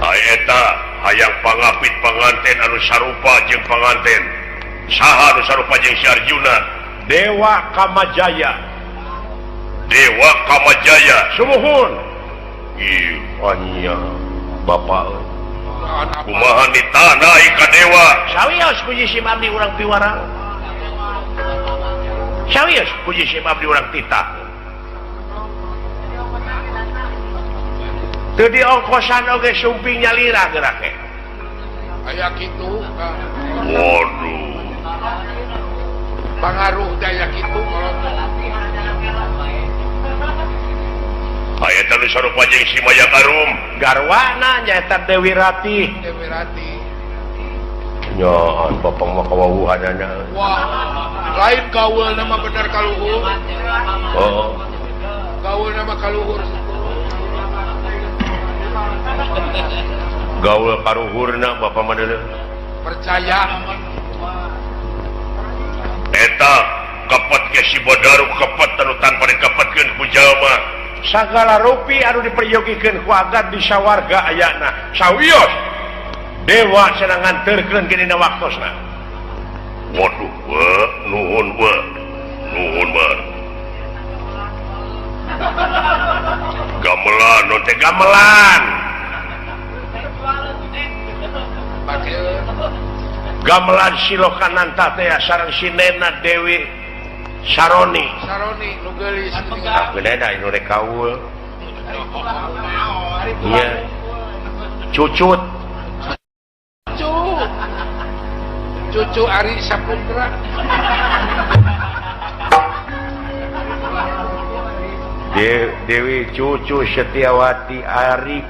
Eta hayang pangapit panganten anu sarupa jeung panganten. Saha anu sarupa jeung si Arjuna? Dewa Kamajaya. Dewa Kamajaya. Sumuhun. Ieu anya bapak kumaha ditana ka dewa? Sawios puji sim abdi urang piwarang. Sawios puji sim abdi urang titah. Teu diongkosan oge sumping nyalira gerak ge. Aya kitu. Waduh. Pangaruh daya kitu aya teh nu sarupa jeung si Maya Arum. Garwana nyaeta Dewi Ratih. Dewi Ratih. Nya bapak mah kawawuhanana. Wah, lain gaul nama bener kaluhur. Oh. Gaul nama kaluhur. Gaul karuhurna bapak mah deuleu. Percaya. Eta kapat ke si Badaru kapat anu tanpa dikapatkeun ku jalma. Sagala rupi anu diperyogikeun ku agan di sawarga ayana. Sawios dewa cenah nganterkeun ge dina waktosna. Waduh, we, nuhun we. Nuhun we. Gamelan non teh gamelan. Gamelan Silokananta teh sareng sinena Dewi Saroni. Saroni nu geulis. Ah geuna anu rek kaul. Iya. Cucut. Cucu. Cucu Ari Saputra. Dewi Cucu Setiawati Ari.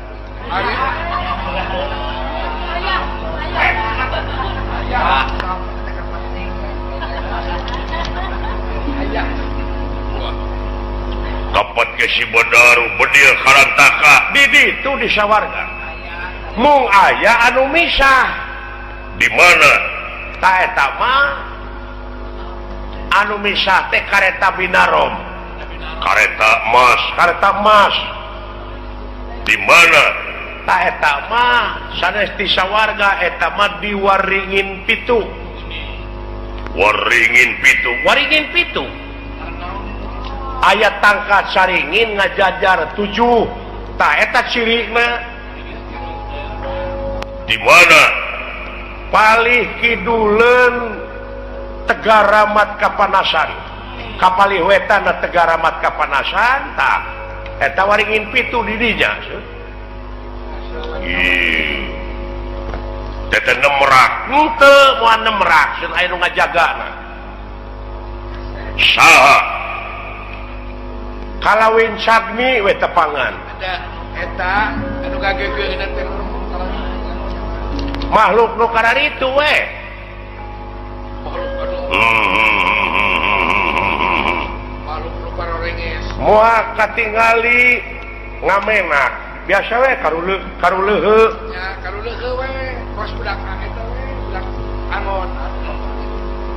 Ari. Kapat ke si Badaru bedil karantaka di ditu di sawarga. Mung aya anu misah. Di mana? Ta eta mah anu misah teh kareta Binarom. Kareta emas. Kareta emas. Di mana? Ta eta mah sanes di sawarga, eta mah di Waringin Pitu. Waringin Pitu. Waringin Pitu. Aya tangkat saringin ngajajar 7. Ta eta cirina. Di mana? Palih kiduleun Tegaramat Kapanasan. Kapalih wetan Tegaramat Kapanasan tah eta Waringin Pitu di dinya. Ih. Teh nemrak. Henteu moal nemrak sun aya nu ngajagana. Saha? Kalawin Sagni we tepangan. Eta anu gageugeuhna teh makhluk nu kararitu we. Makhluk nu karorenges. Moal katingali ngamenak. Biasa we karuleuheu. Nya karuleuheu we, kos budak eta we, budak angon.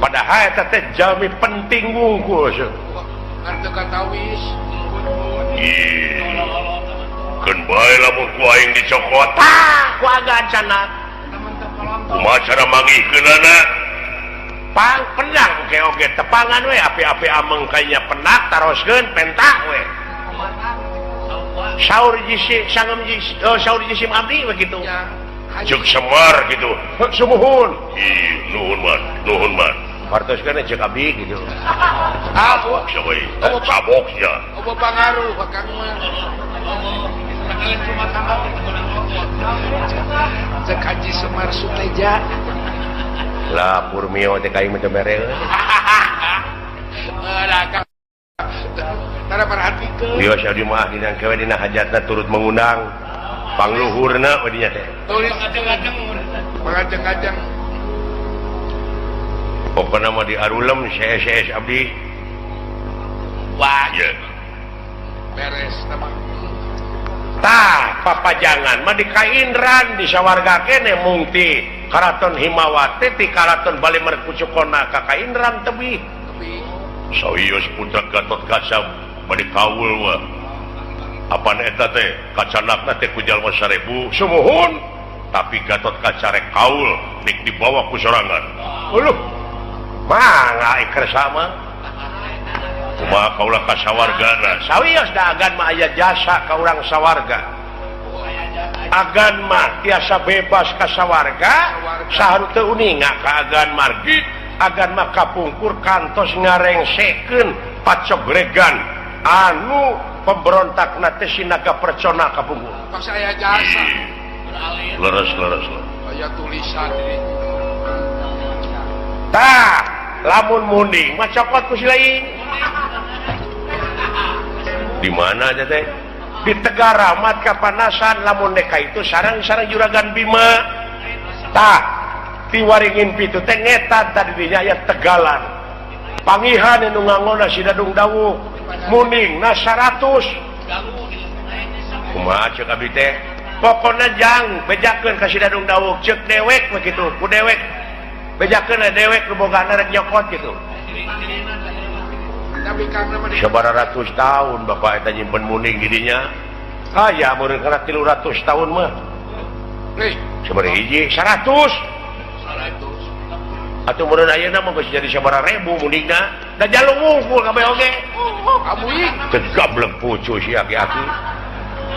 Padahal eta teh jalmi penting wungkul. Ngarteu katawis. Ih. Keun bae lamun ku aing dicokot. Tah, ku agan cenah. Kumaha cara manggihkeunana? Pang penang oge oge tepangan we api-api ameng kayanya penak taroskeun pentak we. Saur jisi sangem jisi saur jisim abdi we kitu. Ceuk Semar gitu. Sumuhun. Ih, nuhun man, nuhun man. Hartoskeun ceuk abdi gitu. Ah, sabok we. Sabok nya. Eueuh pangaruh bakang mah. Cek Haji Semar Suteja. Lah Purmio teh kaing mah teu mere. Tara perhatikeun. Wios abdi mah dina kewe dina hajatna turut mengundang pangluhurna we dinya teh. Tulis ngajeng-ngajeng. Pangajeng-ngajeng. Pokona mah di arulem CS abdi. Wah, beres tah papajangan mah di Kaindran di sawarga kene mungti Karaton Himawati ti Karaton Bali Merkucukona ka Kaindran tebih. Sawios putra Gatotkaca bade kaul mah. Apan eta teh kacanakna teh ku jalma 1000 sumuhun tapi Gatotkaca rek kaul dik dibawa ku sorangan. Uluh mangga ikersa mah. Kumaha kaula ka sawargana? Sawios da agan mah aya jasa ka urang sawarga. Agan mah tiasa bebas ka sawarga, saharu teu uninga ka agan margi, agan mah kapungkur kantos ngarengsekeun pacogregan anu pemberontakna teh sinaga percona kapungkur. Pas aya jasa. Leres leres. Aya tulisan di Tah, lamun munding mah cokot ku si lain. Di mana aja teh? Di Tegaramat kapanasan lamun deka itu sarang-sarang juragan Bima. Tah, ti Waringin Pitu teh ngetan tadi dinya aya Tegalan. Pangihan anu ngangona si Dadung Dawuh. Mundingna 100. Kumaha ceuk abdi teh? Pokona jang bejakeun ka si Dadung Dawuh ceuk dewek we kitu, ku dewek. Bejakeun dewek nu bogana rek nyokot kitu. Sabaraha ratus tahun bapak eta nyimpen munding di dinya. Aya meureun kana 300 tahun mah. Sabaraha hiji 100. 100. Atuh meureun ayeuna mah geus jadi sabaraha ribu mundingna. Da jalung wungkul kabeh oge. Amuing. Teu gablek pucu si aki-aki.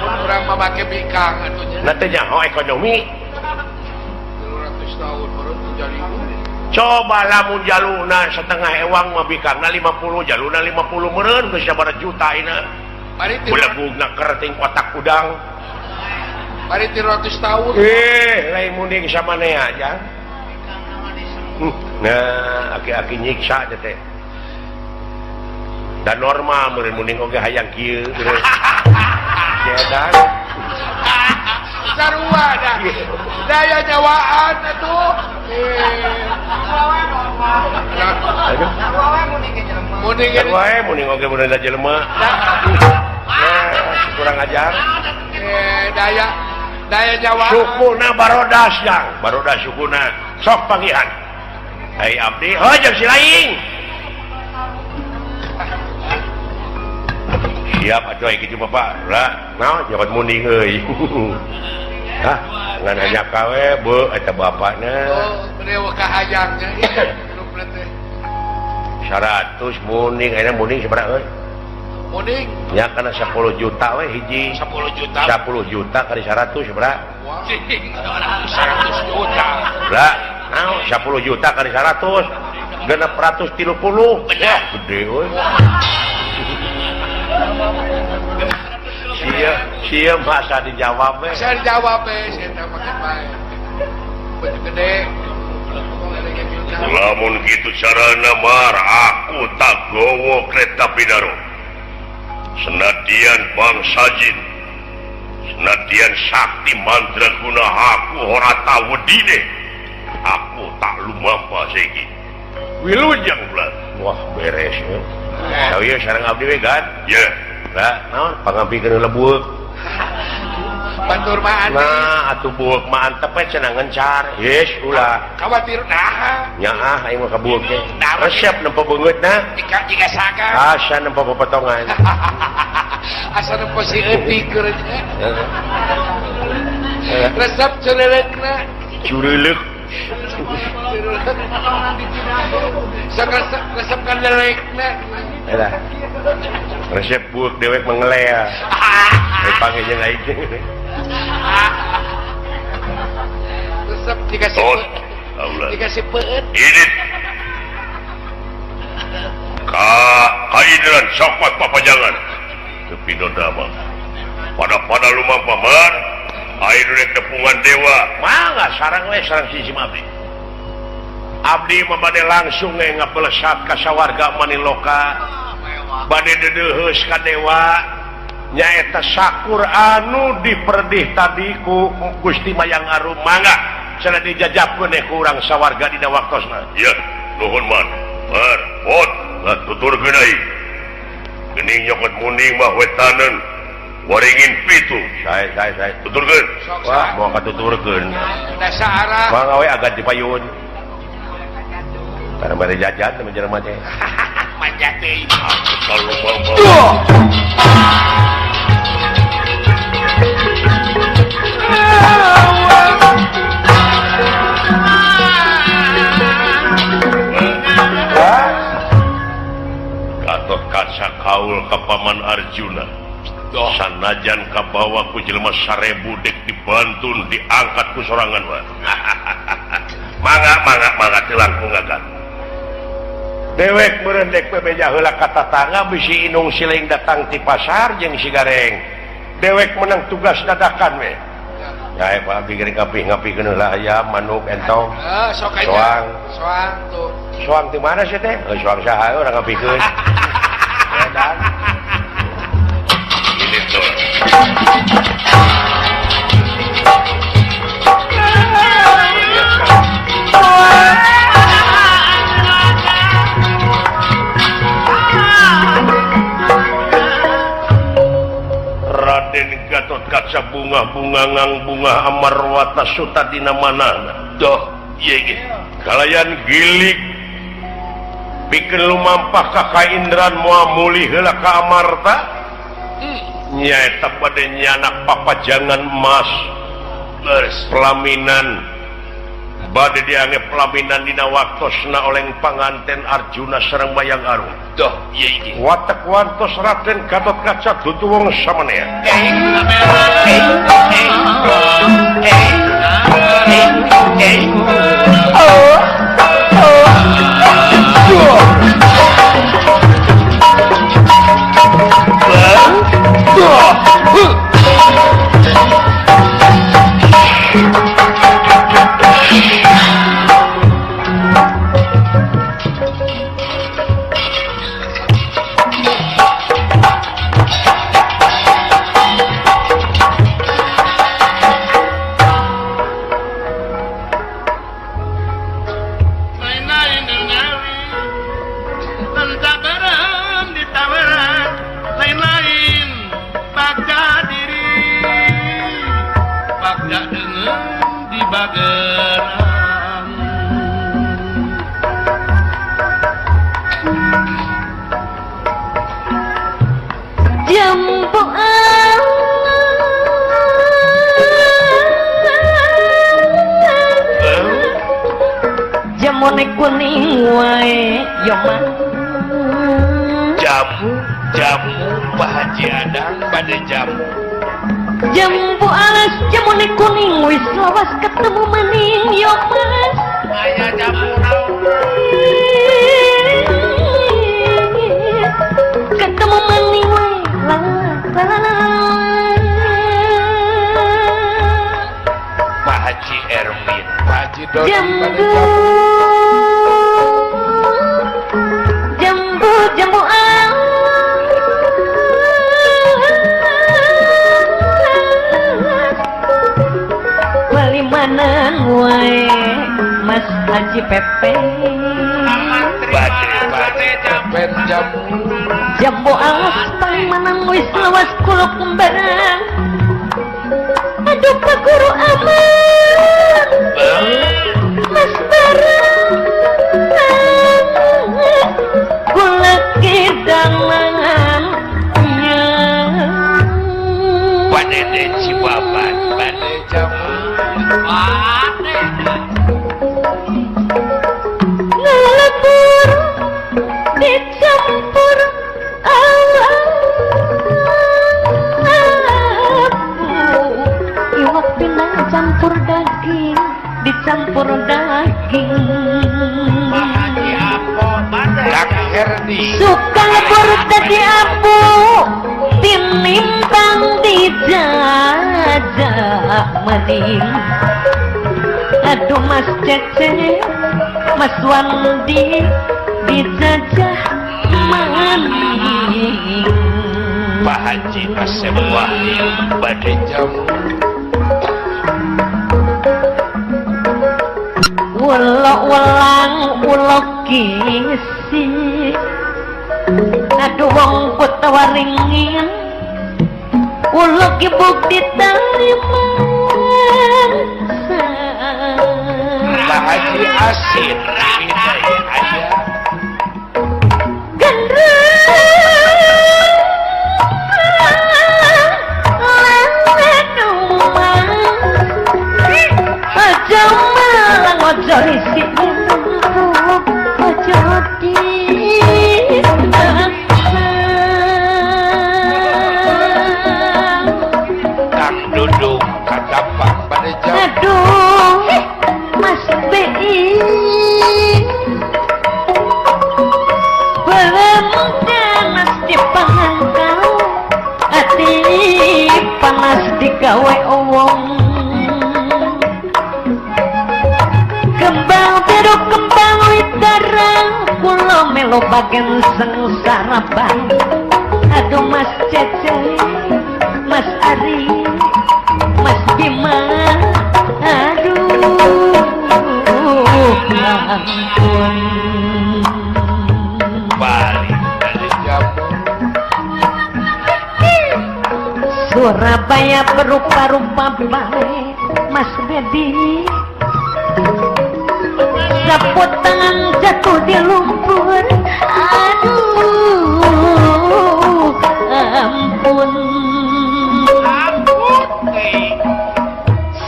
Urang mah make bikang atuh nya. Na teh nyaho ekonomi. 300 tahun meureun jadi. Coba lamun jaluna setengah ewang mah bikangna 50, jaluna 50 meureun geus sabaraha juta ayeuna. Belegugna kerting otak udang. Bari 300 tahun. Lain munding samanea jang. Nah, aki-aki nyiksa teh. Dan normal meureun munding oge hayang kieu. Cedan. Sarua dah. Daya nyawaan atuh. Munding wae munding oge mun da jelema. Kurang ajar. Daya daya nyawaan. Sukuna barodas jang, barodas sukuna. Sok panggihan. Ai abdi, heuh jeung si lain. Siap atuh ai kitu bapak. Lah, naon nyokot munding euy. Hah, ngan hanya kawe beuh eta bapakna. Oh, beuh kahayangnya ieu rupna teh. 100 munding, ayeuna munding sabaraha euy? Munding nya kana 10 juta we hiji. 10 juta. 10 juta kali 100 sabaraha? 100 juta. Lah, naon 10 juta kali 100? 630. Wah, gede euy. Sia masa dijawab we. Masa dijawab we, sia teh make bae. Beuh gede. Lamun kitu carana mar aku tak gowo kereta pidaro. Senadian bangsa jin. Senadian sakti mandraguna aku ora tau wedine. Aku tak lumampa saiki. Wilujeng ulah. Wah, beres we. Sawieu sareng abdi we gan. Ye. Lah, naon pangampikeun lebueuk. Batur mah aneh. Nah, atuh bueuk mah antep we cenah ngencar. Yes, ulah. Khawatir naha. Nyaah aing mah ka bueuk teh. Resep nempo beungeutna. Jika saka. Asa nempo popotongan. Asa nempo si eutik keur. Resep cureuleukeuna. Cureuleuh. Sok resep kan lelekna. Eta. Resep bueuk dewek mengelea. Panggil jeung aing. Resep dikasih. Dikasih peut. Ini. Ka kaidran sokot papajangan. Tepi dodama. Pada-pada lumampa mar. Air rek tepungan dewa. Mangga sarang we sarang sisi abdi. Abdi mah bade langsung we ngapelesat ka sawarga Maniloka. Bade deudeuheus ka dewa. Nyaeta sakur anu diperdih tadi ku Gusti Mayang Arum. Mangga cenah dijajabkeun ku urang sawarga dina waktosna. Ieu nuhun man. Mar, pot, lah tuturkeun deui. Geuning nyokot munding mah wetaneun waringin pitu. Sae sae sae. Tuturkeun. Wah, moal katuturkeun. Dasa arah. Mangga we agak dipayun. Karena bari jajan teh jelema teh. Manja teuing. Kalau mau. Gatot Kaca kaul ka Paman Arjuna. Sanajan kabawa ku jelema 1000 dek dibantun diangkat ku sorangan mah. Mangga mangga mangga teu langkung gagal. Dewek meureun dek bebeja heula ka tatangga bisi inung siling datang ti pasar jeung si Gareng. Dewek menang tugas dadakan we. Ya Pak abdi geuning ngapih-ngapihkeun heula ayam manuk entong. Sok aja. Soang. Soang tuh. Soang ti mana sih teh? Soang saha urang ngapihkeun. Edan. Ini tuh. Raden Gatot Kaca bunga-bunga ngang bunga Amarwata Suta dina manana. Doh, ieu ge. Kalayan gilik pikeun lumampah ka Kaindran moal mulih heula ka Amarta. Nyaeta bade nyanak papajangan emas. Leres pelaminan. Bade diange pelaminan dina waktosna oleng panganten Arjuna sareng Mayang Arum. Doh, ieu ge. Watek wantos Raden Gatot Kaca dudu wong samanea. Jamone kuning wae yo mah. Jamu jamu Pak Haji Adang pada jamu. Jambu alas jamone kuning wis lawas ketemu maning yo mas. Aya jamu naon? Ketemu maning wae la la la. Pak Haji Erwin, Pak Haji Doni jambu. Jambu jambu bali mana wae Mas Haji Pepe. Jambu jambu alas paling manang wis lawas kuluk kembarang. Aduh Pak Guru aman Mas Barang gula kedangan Panene Cibaban pane jamu pane ngelebur dicampur iwak pinang campur daging dicampur daging. Suka lebur dadi abu tinimbang dijajah maning. Aduh Mas Cece Mas Wandi dijajah maning. Pak Haji Asep Wahyu bade jamu. Ulo ulang ulo kisi. Aduh Aduh wong kota waringin uluk ibuk diterima Pak Haji Asin Aduh Mas BI belum panas di pangkal ati panas digawe wong kembang biru kembang widara kula melu bagian sengsara bang. Aduh Mas Cece, Mas Ari, Mas Bima, aduh ampun. Balik dari jamu Surabaya berupa-rupa baik Mas Dedi sapu tangan jatuh di lumpur. Aduh ampun.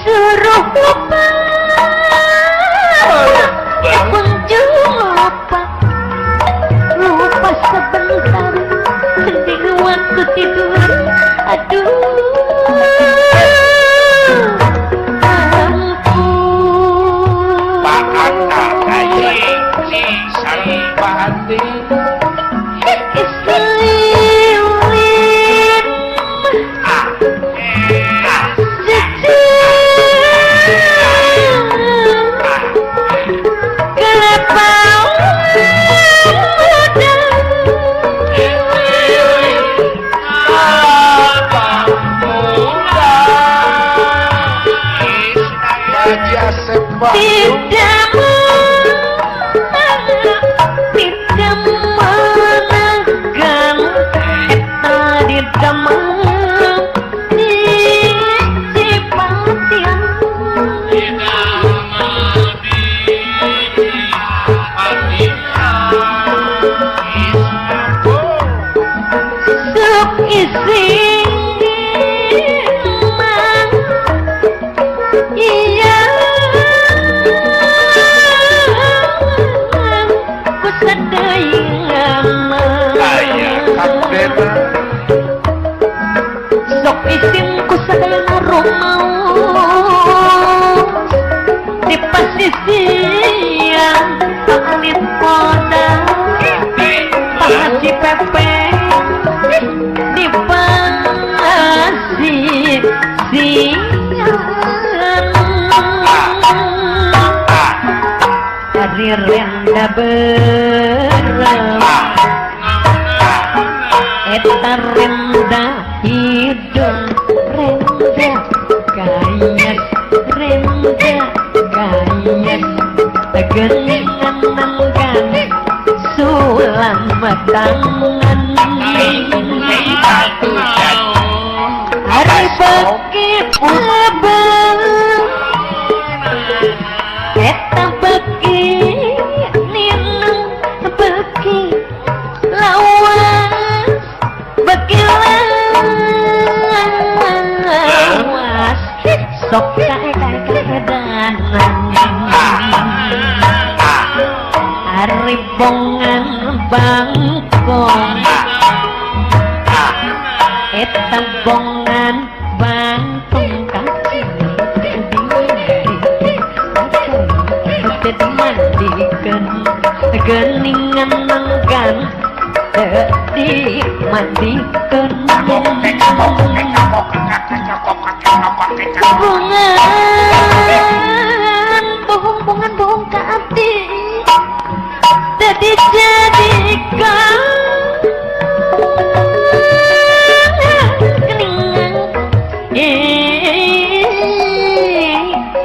Suruh lupa kunjung lupa lupa sebentar di waktu tidur. Aduh ampun. Pak Anta Pak Ati Tidak menegang eta di damang di Cipatian. Sup isi mang iya sok isim ku sadayana rumaos di pasisian Pak Poda Pak Haji Pepe di pasisian dari renda berem eta renda hidung renda gayas renda gayas geningan nanggan sulam tangan hari beki abang eta beki ninang beki lawas beki lawas sok kae-kaedanan ari bongan bangkong eta bongan bangkong mandikan geningan nanggan dimandikan bongan bohong bongan bohong ka abdi tadi jadikan geningan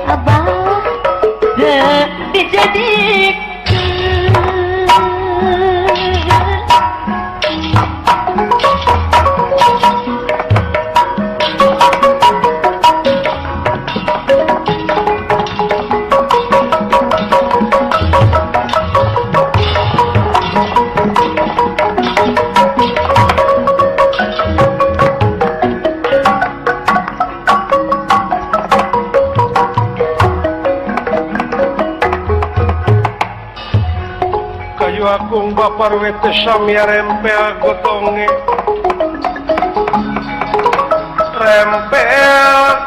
abah dijadikan. Tulungagung Bapar wete samya rempel gotonge rempel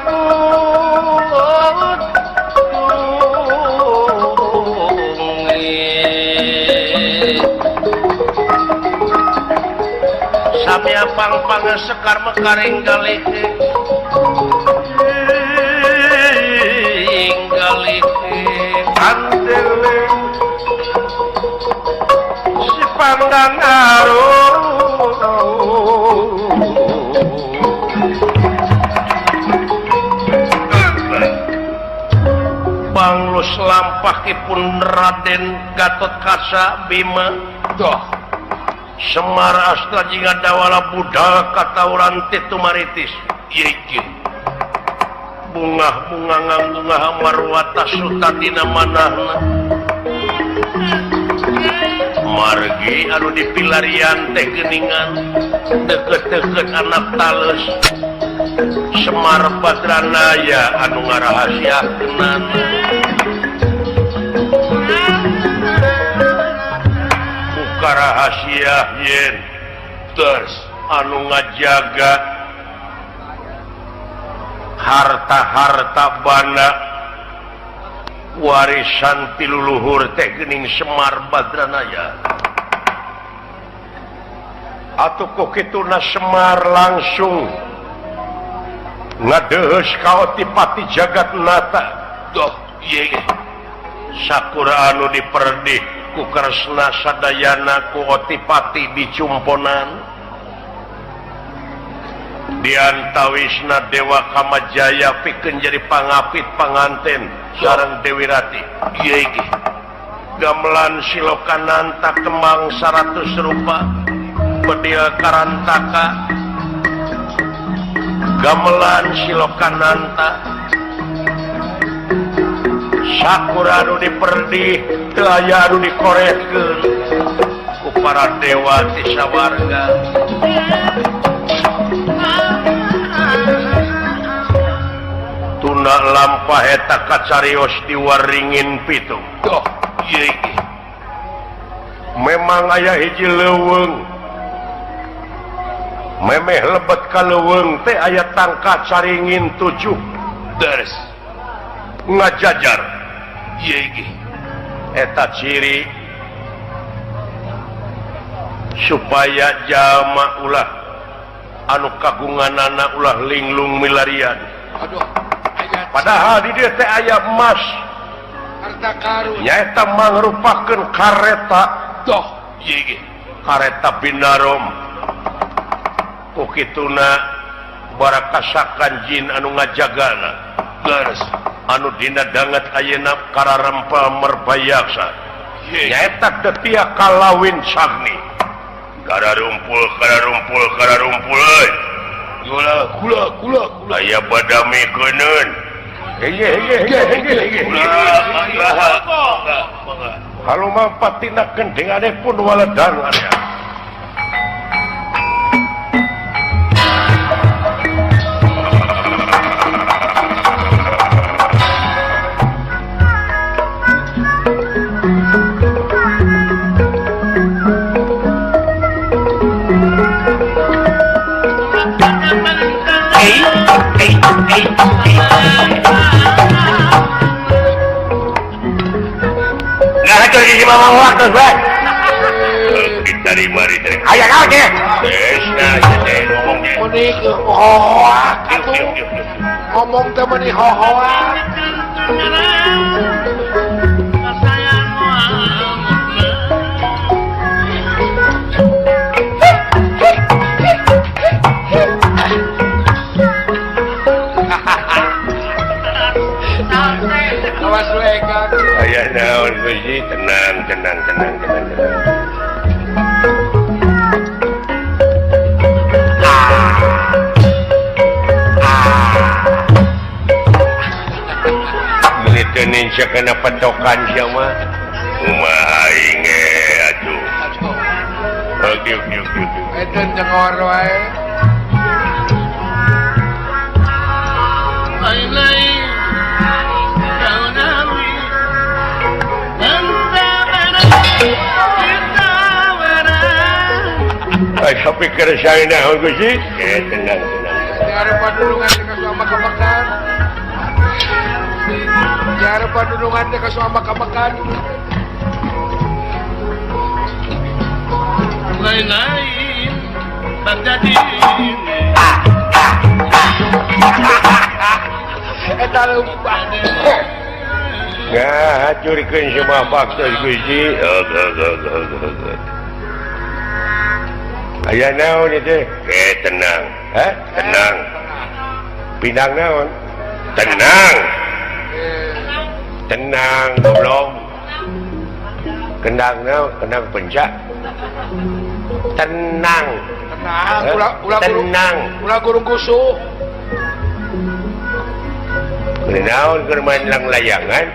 samya pang-pang sekar mekaring galih galih andeling si pandan arum Banglus lampahipun Raden Gatotkaca Bima doh Semar Astra jingga dawala budal katauran titumaritis ieu bungah bunga ngangbungah marwata sutadina manahna margi anu dipilarian teh geuningan deket-deket anak tales Semar Badranaya anu ngarahasiakeunana buka rahasia yen terus anu ngajaga harta-harta bana warisan tiluluhur teh geuning Semar Badranaya atuh ku kituna Semar langsung ngadeheus ka Otipati Jagatnata doh ieu sakura anu diperdih ku Kresna sadayana ku Otipati dicumponan diantawisna Dewa Kamajaya pikeun jadi pangapit panganten sareng Dewi Rati ieu iki gamelan Silokananta kembang 100 rupa bedil Karantaka gamelan Silokananta sakura anu diperdih teu aya anu dikoretkeun ku para dewa ti sawarga tuna lampah eta kacarios di waringin pitu doh ieu iki memang aya hiji leuweung memeh lebet ka leuweung teh aya tangka caringin 7 deres ngajajar ieu iki eta ciri supaya jalma ulah anu kagunganana ulah linglung milarian. Aduh, padahal di dieu teh aya emas harta karun nyaeta mangrupakeun kareta doh ieu ge kareta binarom ku kituna barakasakan jin anu ngajagana leres anu dina danget ayeuna kararempel merbayaksa nyaeta detia kalawin sagni kararumpul kararumpul kararumpul euy gula gula gula gula aya badami keuneun hege hege hege hege halumampat tina gendingane pun waledan area ngomong teh meuni hohoa awas legang aya naon Gusti tenang tenang tenang tenang tenang. Ninja kena petokan siapa? Kumaha aing atuh. Oke oke oke. Eden jengor wae. Lain-lain kau nawi. Tapi keresahan naon Gusti? Tenang tenang. Diarepan dulungan teh ka suama kamekan. Diarepan dulungan teh ka suama kamekan. Lain-lain terjadi. Eta leumpah. Ngahacurkeun semua faktor Gusti. Aya naon itu? Tenang. Hah? Tenang. Pinang naon? Tenang. Tenang goblok. Kendang naon? Kendang pencak. Tenang. Tenang, ulah tenang. Ulah gurung kusuh. Naon keur main lang layangan?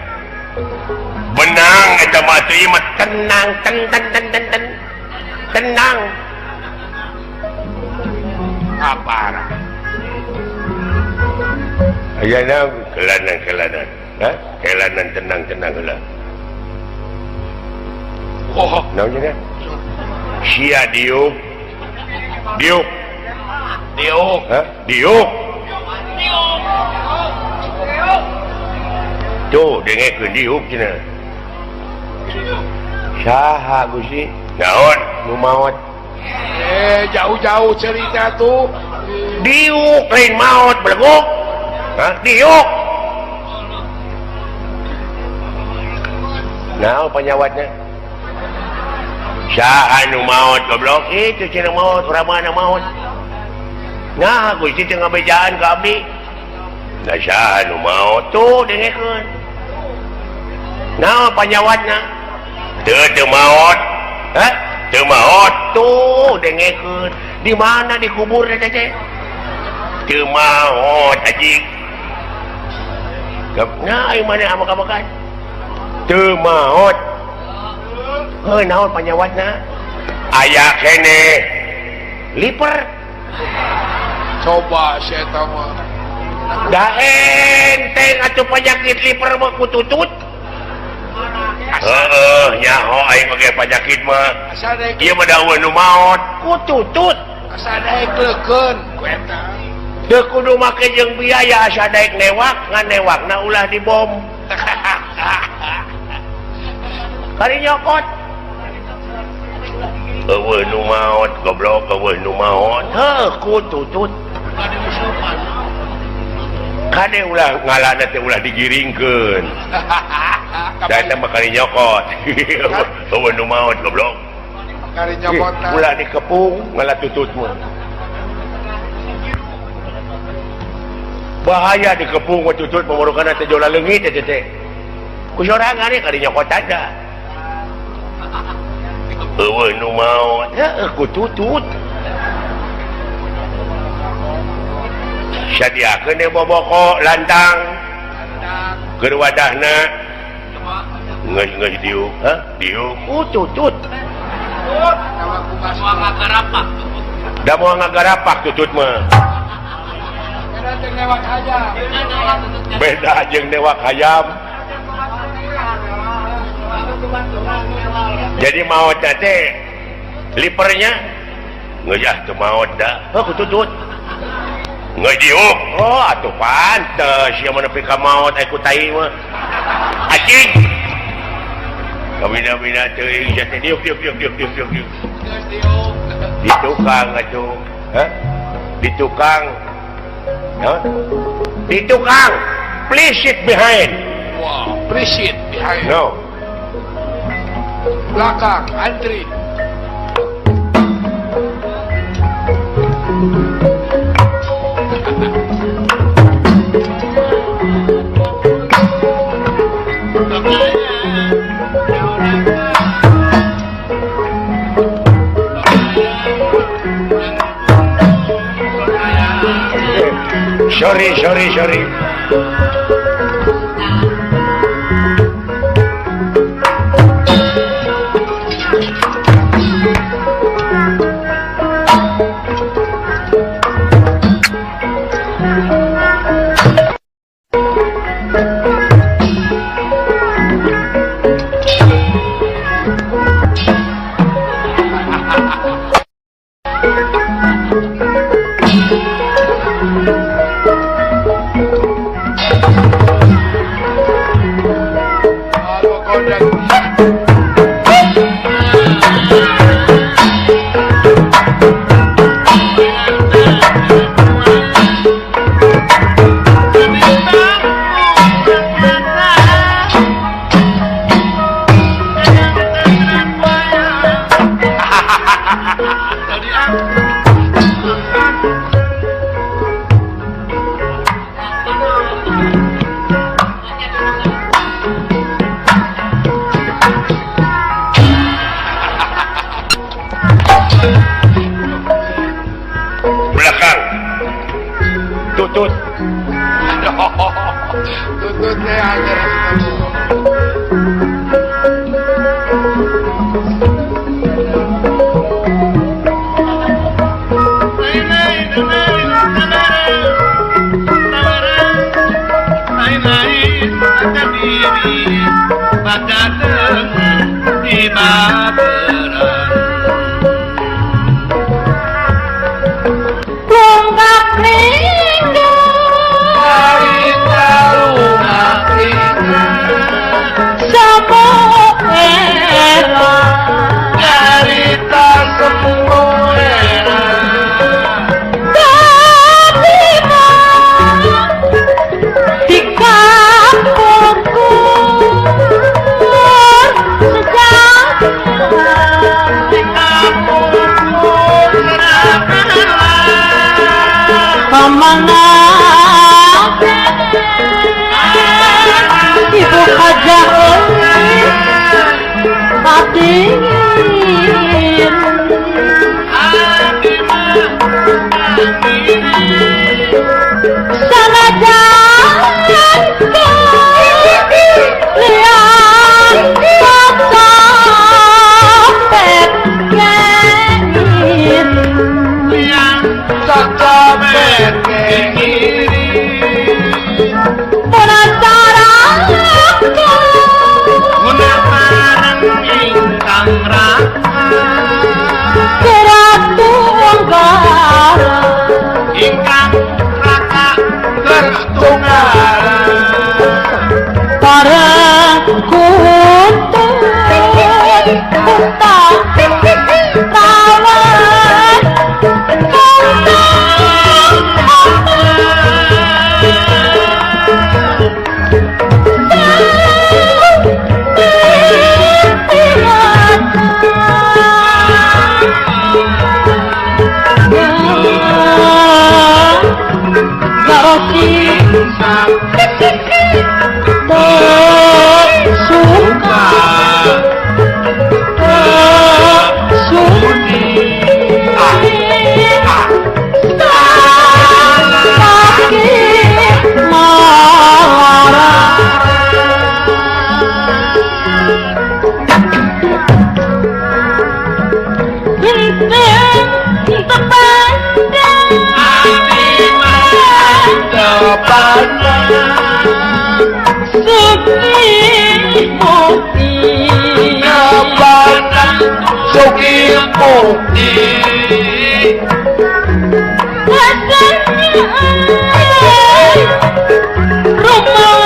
Benang eta mah teu ieu mah tenang, ten ten ten ten ten. Tenang. Aparah. Aya naon kelanan-kelanan. Hah? Kelanan tenang-tenang heula. Oh, naon cenah? Sia diuk. Diuk. Diuk. Hah? Diuk. Tuh, dengekeun diuk cenah. Saha Gusti? Naon? Nu maot. Jauh-jauh cerita tuh. Diuk lain maot beleguk. Hah? Diuk. Naon panyawatna? Saha nu maot goblok? Itu cenah maot, urang mana maot. Nah, Gusti teu ngabejaan ka abdi. Nah, saha nu maot tuh dengekeun. Naon panyawatna? Teu teu maot. Hah? Teu maot tuh dengekeun. Di mana dikubur teh teh? Teu maot anjing. Nah, ieu mana amuk-amukan? Teu maot. Heuh, naon panyawatna? Aya keneh. Liper. Coba si eta mah. Da enteng atuh penyakit liper mah kututut. Heeh, nyaho aing mah penyakit mah. Ieu mah da eueuh nu maot kututut. Asa daek leukeun ku eta. Teu kudu make jeung biaya asa daek newak, ngan newakna ulah dibom. Kari nyokot. Eueuh nu maot goblok, eueuh nu maot. Heuh, kututut. Kade ulah ngalana teh ulah digiringkeun. Da eta mah kari nyokot. Eueuh nu maot goblok. Kari nyokotan. Ulah dikepung ngalah tutut mah. Bahaya dikepung mah tutut pamorokana teh jola leungit teh teh. Ku sorangan kari nyokot ada. Eueuh nu maot, heuh kututut. Sadiakeun deui boboko lantang. Keur wadahna geus-geus diuk, hah? Diuk kututut. Da moal ngagarapak tutut mah. Beda jeung newak hayam. Jadi maot teh lipernya geus ah teu maot da. Heuh kututut. Geus diuk. Oh atuh pantes sia mah nepi ka maot aya ku tai mah. Anjing. Kabina-bina teuing sia teh diuk diuk diuk diuk diuk diuk. Geus diuk. Di tukang atuh. Hah? Di tukang. Hah? Di tukang. Please sit behind. Wow, please sit behind. No. Belakang, antri. Sorry, sorry, sorry. Belakang tutut. Tutut aja. Ibu Hajah Adin sanajan liang cocopet kengin liang cocopet kengin ingkang raka kertungaran bareng kutut kutang tawan Suki mukti Rumah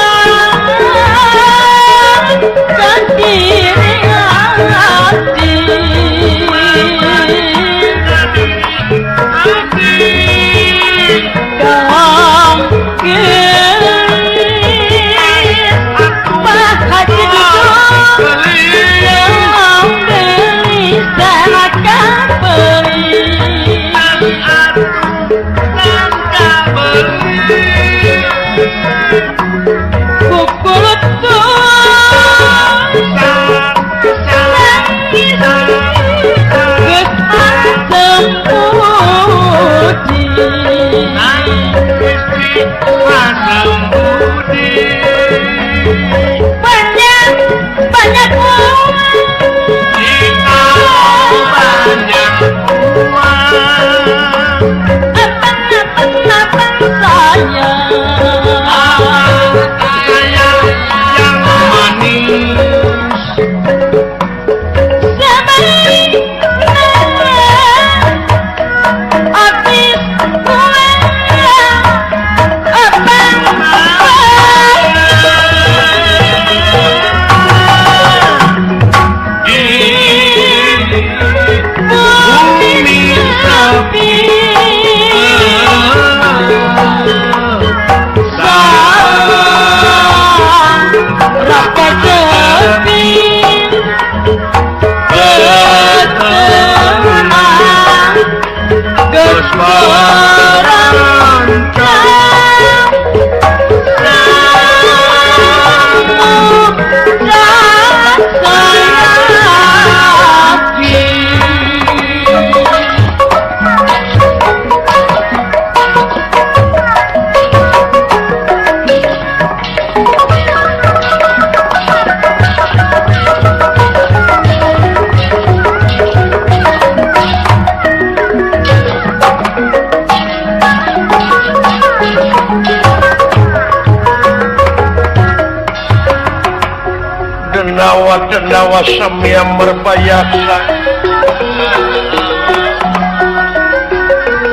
Pandawa Denawa samia merbayaksa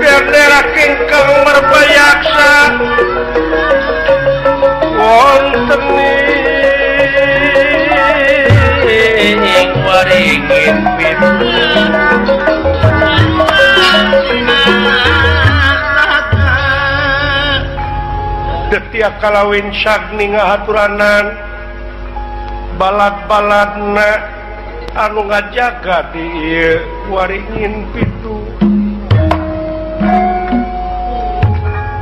bendera kingkang merbayaksa wonten ing waringin pitu. Detia kalawin sagni ngahaturanan balad-baladna anu ngajaga di ieu waringin pitu.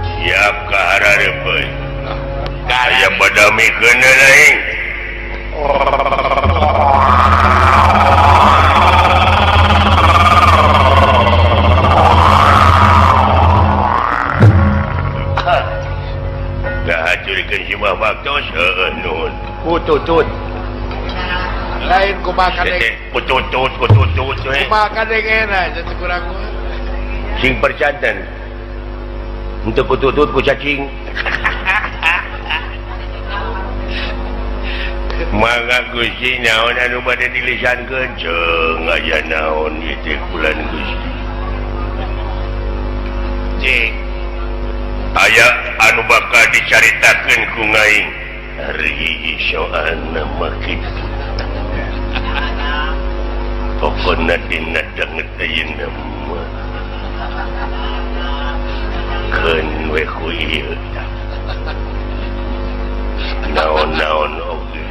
Siap ka harareup euy. Aya badamikeun aing. Kututut lain kumaha kadeng kututut kututut we kumaha kadengena jadi kurang sing percanten untuk kututut ku cacing. Mangga Gusti naon anu bade dilisankeun ceung aya naon ieu teh bulan Gusti cing aya anu bakal dicaritakeun ku ngaing ari soana mah kitu. Pokona dina danget ayeuna mah keun we ku ieu naon-naon oge.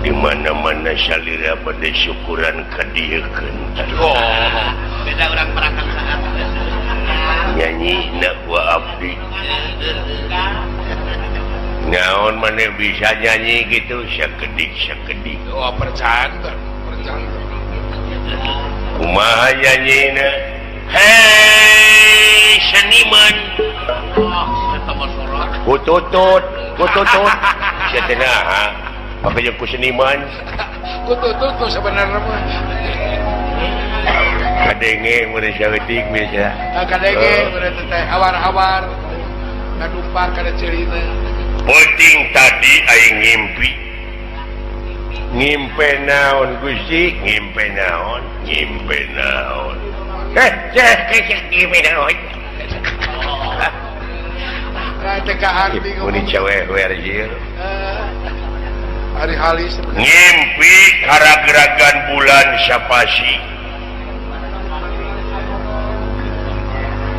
Di mana-mana salira bade syukuran ka dieu keun. Oh, beda urang perakan saat nyanyi nak gua abdi. Naon mana bisa nyanyi gitu sakedik sakedik. Oh, percanten, percanten. Kumaha nyanyina? Hei seniman. Kututut, kututut. Sia teh naha? Make jeung ku seniman. Kututut tuh sebenarnya mah. Kadenge mun saeutik bisa. Kadenge mun teh awar-awar kadumpar kana ceurina. Peuting tadi aing ngimpi. Ngimpe naon Gusti? Ngimpe naon? Ngimpe naon? Heh, cek ngimpe naon? Teh kaharti mun cewek ieu. Ari halis ngimpi karageragan bulan sapasi.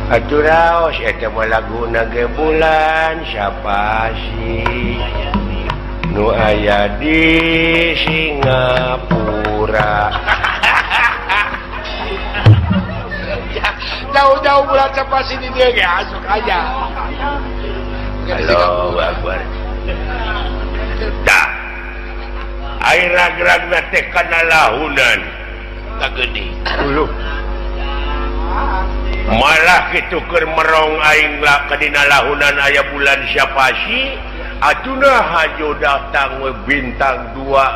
Atuh raos eta mah laguna ge bulan sapasi nu aya di Singapura. Jauh-jauh bulan sapasi di dieu ge asup aja. Allahu Akbar. Tah air ragragna teh kana lahunan kagede. Uluh. Malah kitu keur merong aing lah kadina lahunan aya bulan siapa sih atuna hajo datang we bintang dua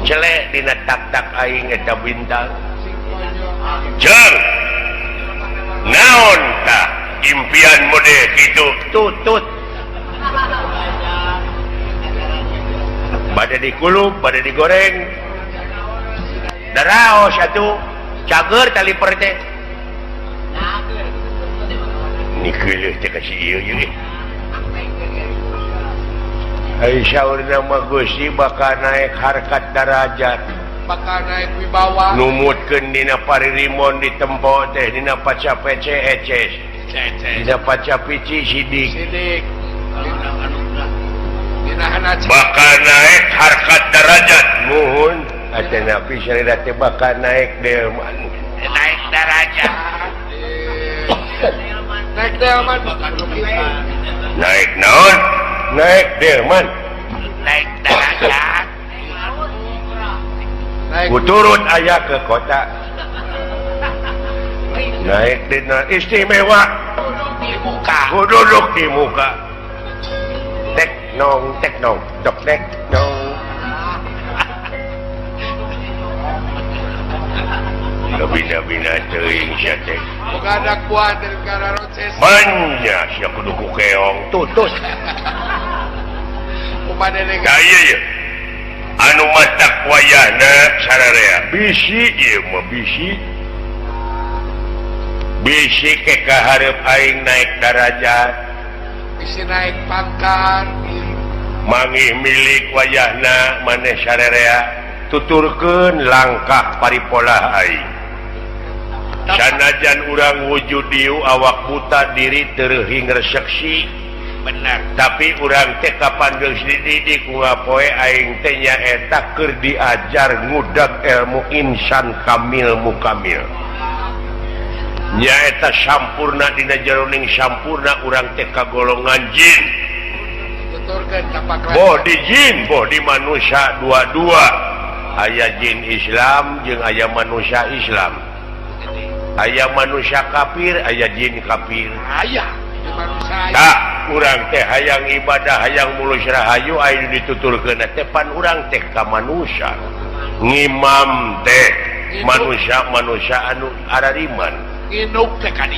celek dina tak-tak aing eta bintang jeung naon tah impian mode kitu tutut bade dikulub bade digoreng daraos atuh cager tali perte nikeuleuh teh ka si ieu ieu ai saurna mah Gusti bakal naik harkat darajat bakal naik wibawa numutkeun dina paririmon di tempo teh dina paca PC eces dina paca pici sidik sidik bakal naik harkat darajat muhun atanapi syariat teh bakal naik delman naik darajat naik delman naik naon naik delman naik darajat kuturut aya ke kota naik dina istimewa di muka duduk di muka tek nong dok tek nong Bina-bina teuing sia teh. Boga anak buah dari Kararoces. Manya sia kudu ku keong tutut. Loba delega. Nah, iya. Anu matak wayahna sararea bisi ieu mah bisi. Bisi ke kahareup aing naik darajat. Bisi naik pangkat. Mangih milik wayahna maneh sararea tuturkeun langkah paripolah aing. Sanajan urang wujud dieu awak buta diri tereuhing reseksi. Benar. Tapi urang teh kapan geus dididik ku ngapoe aing teh nyaeta keur diajar ngudag ilmu insan kamil mukamil. Nyaeta sampurna dina jeroning sampurna urang teh kagolongan jin. Tuturkeun tapak Boh di jin, boh di manusia dua-dua. Aya jin Islam jeung aya manusia Islam. Aya manusia kafir, aya jin kafir. Aya di manusia. Tah, urang teh hayang ibadah, hayang mulus rahayu aya dituturkeun teh pan urang teh ka manusia. Ngimam teh manusia-manusia anu arariman. Nginuk teh ka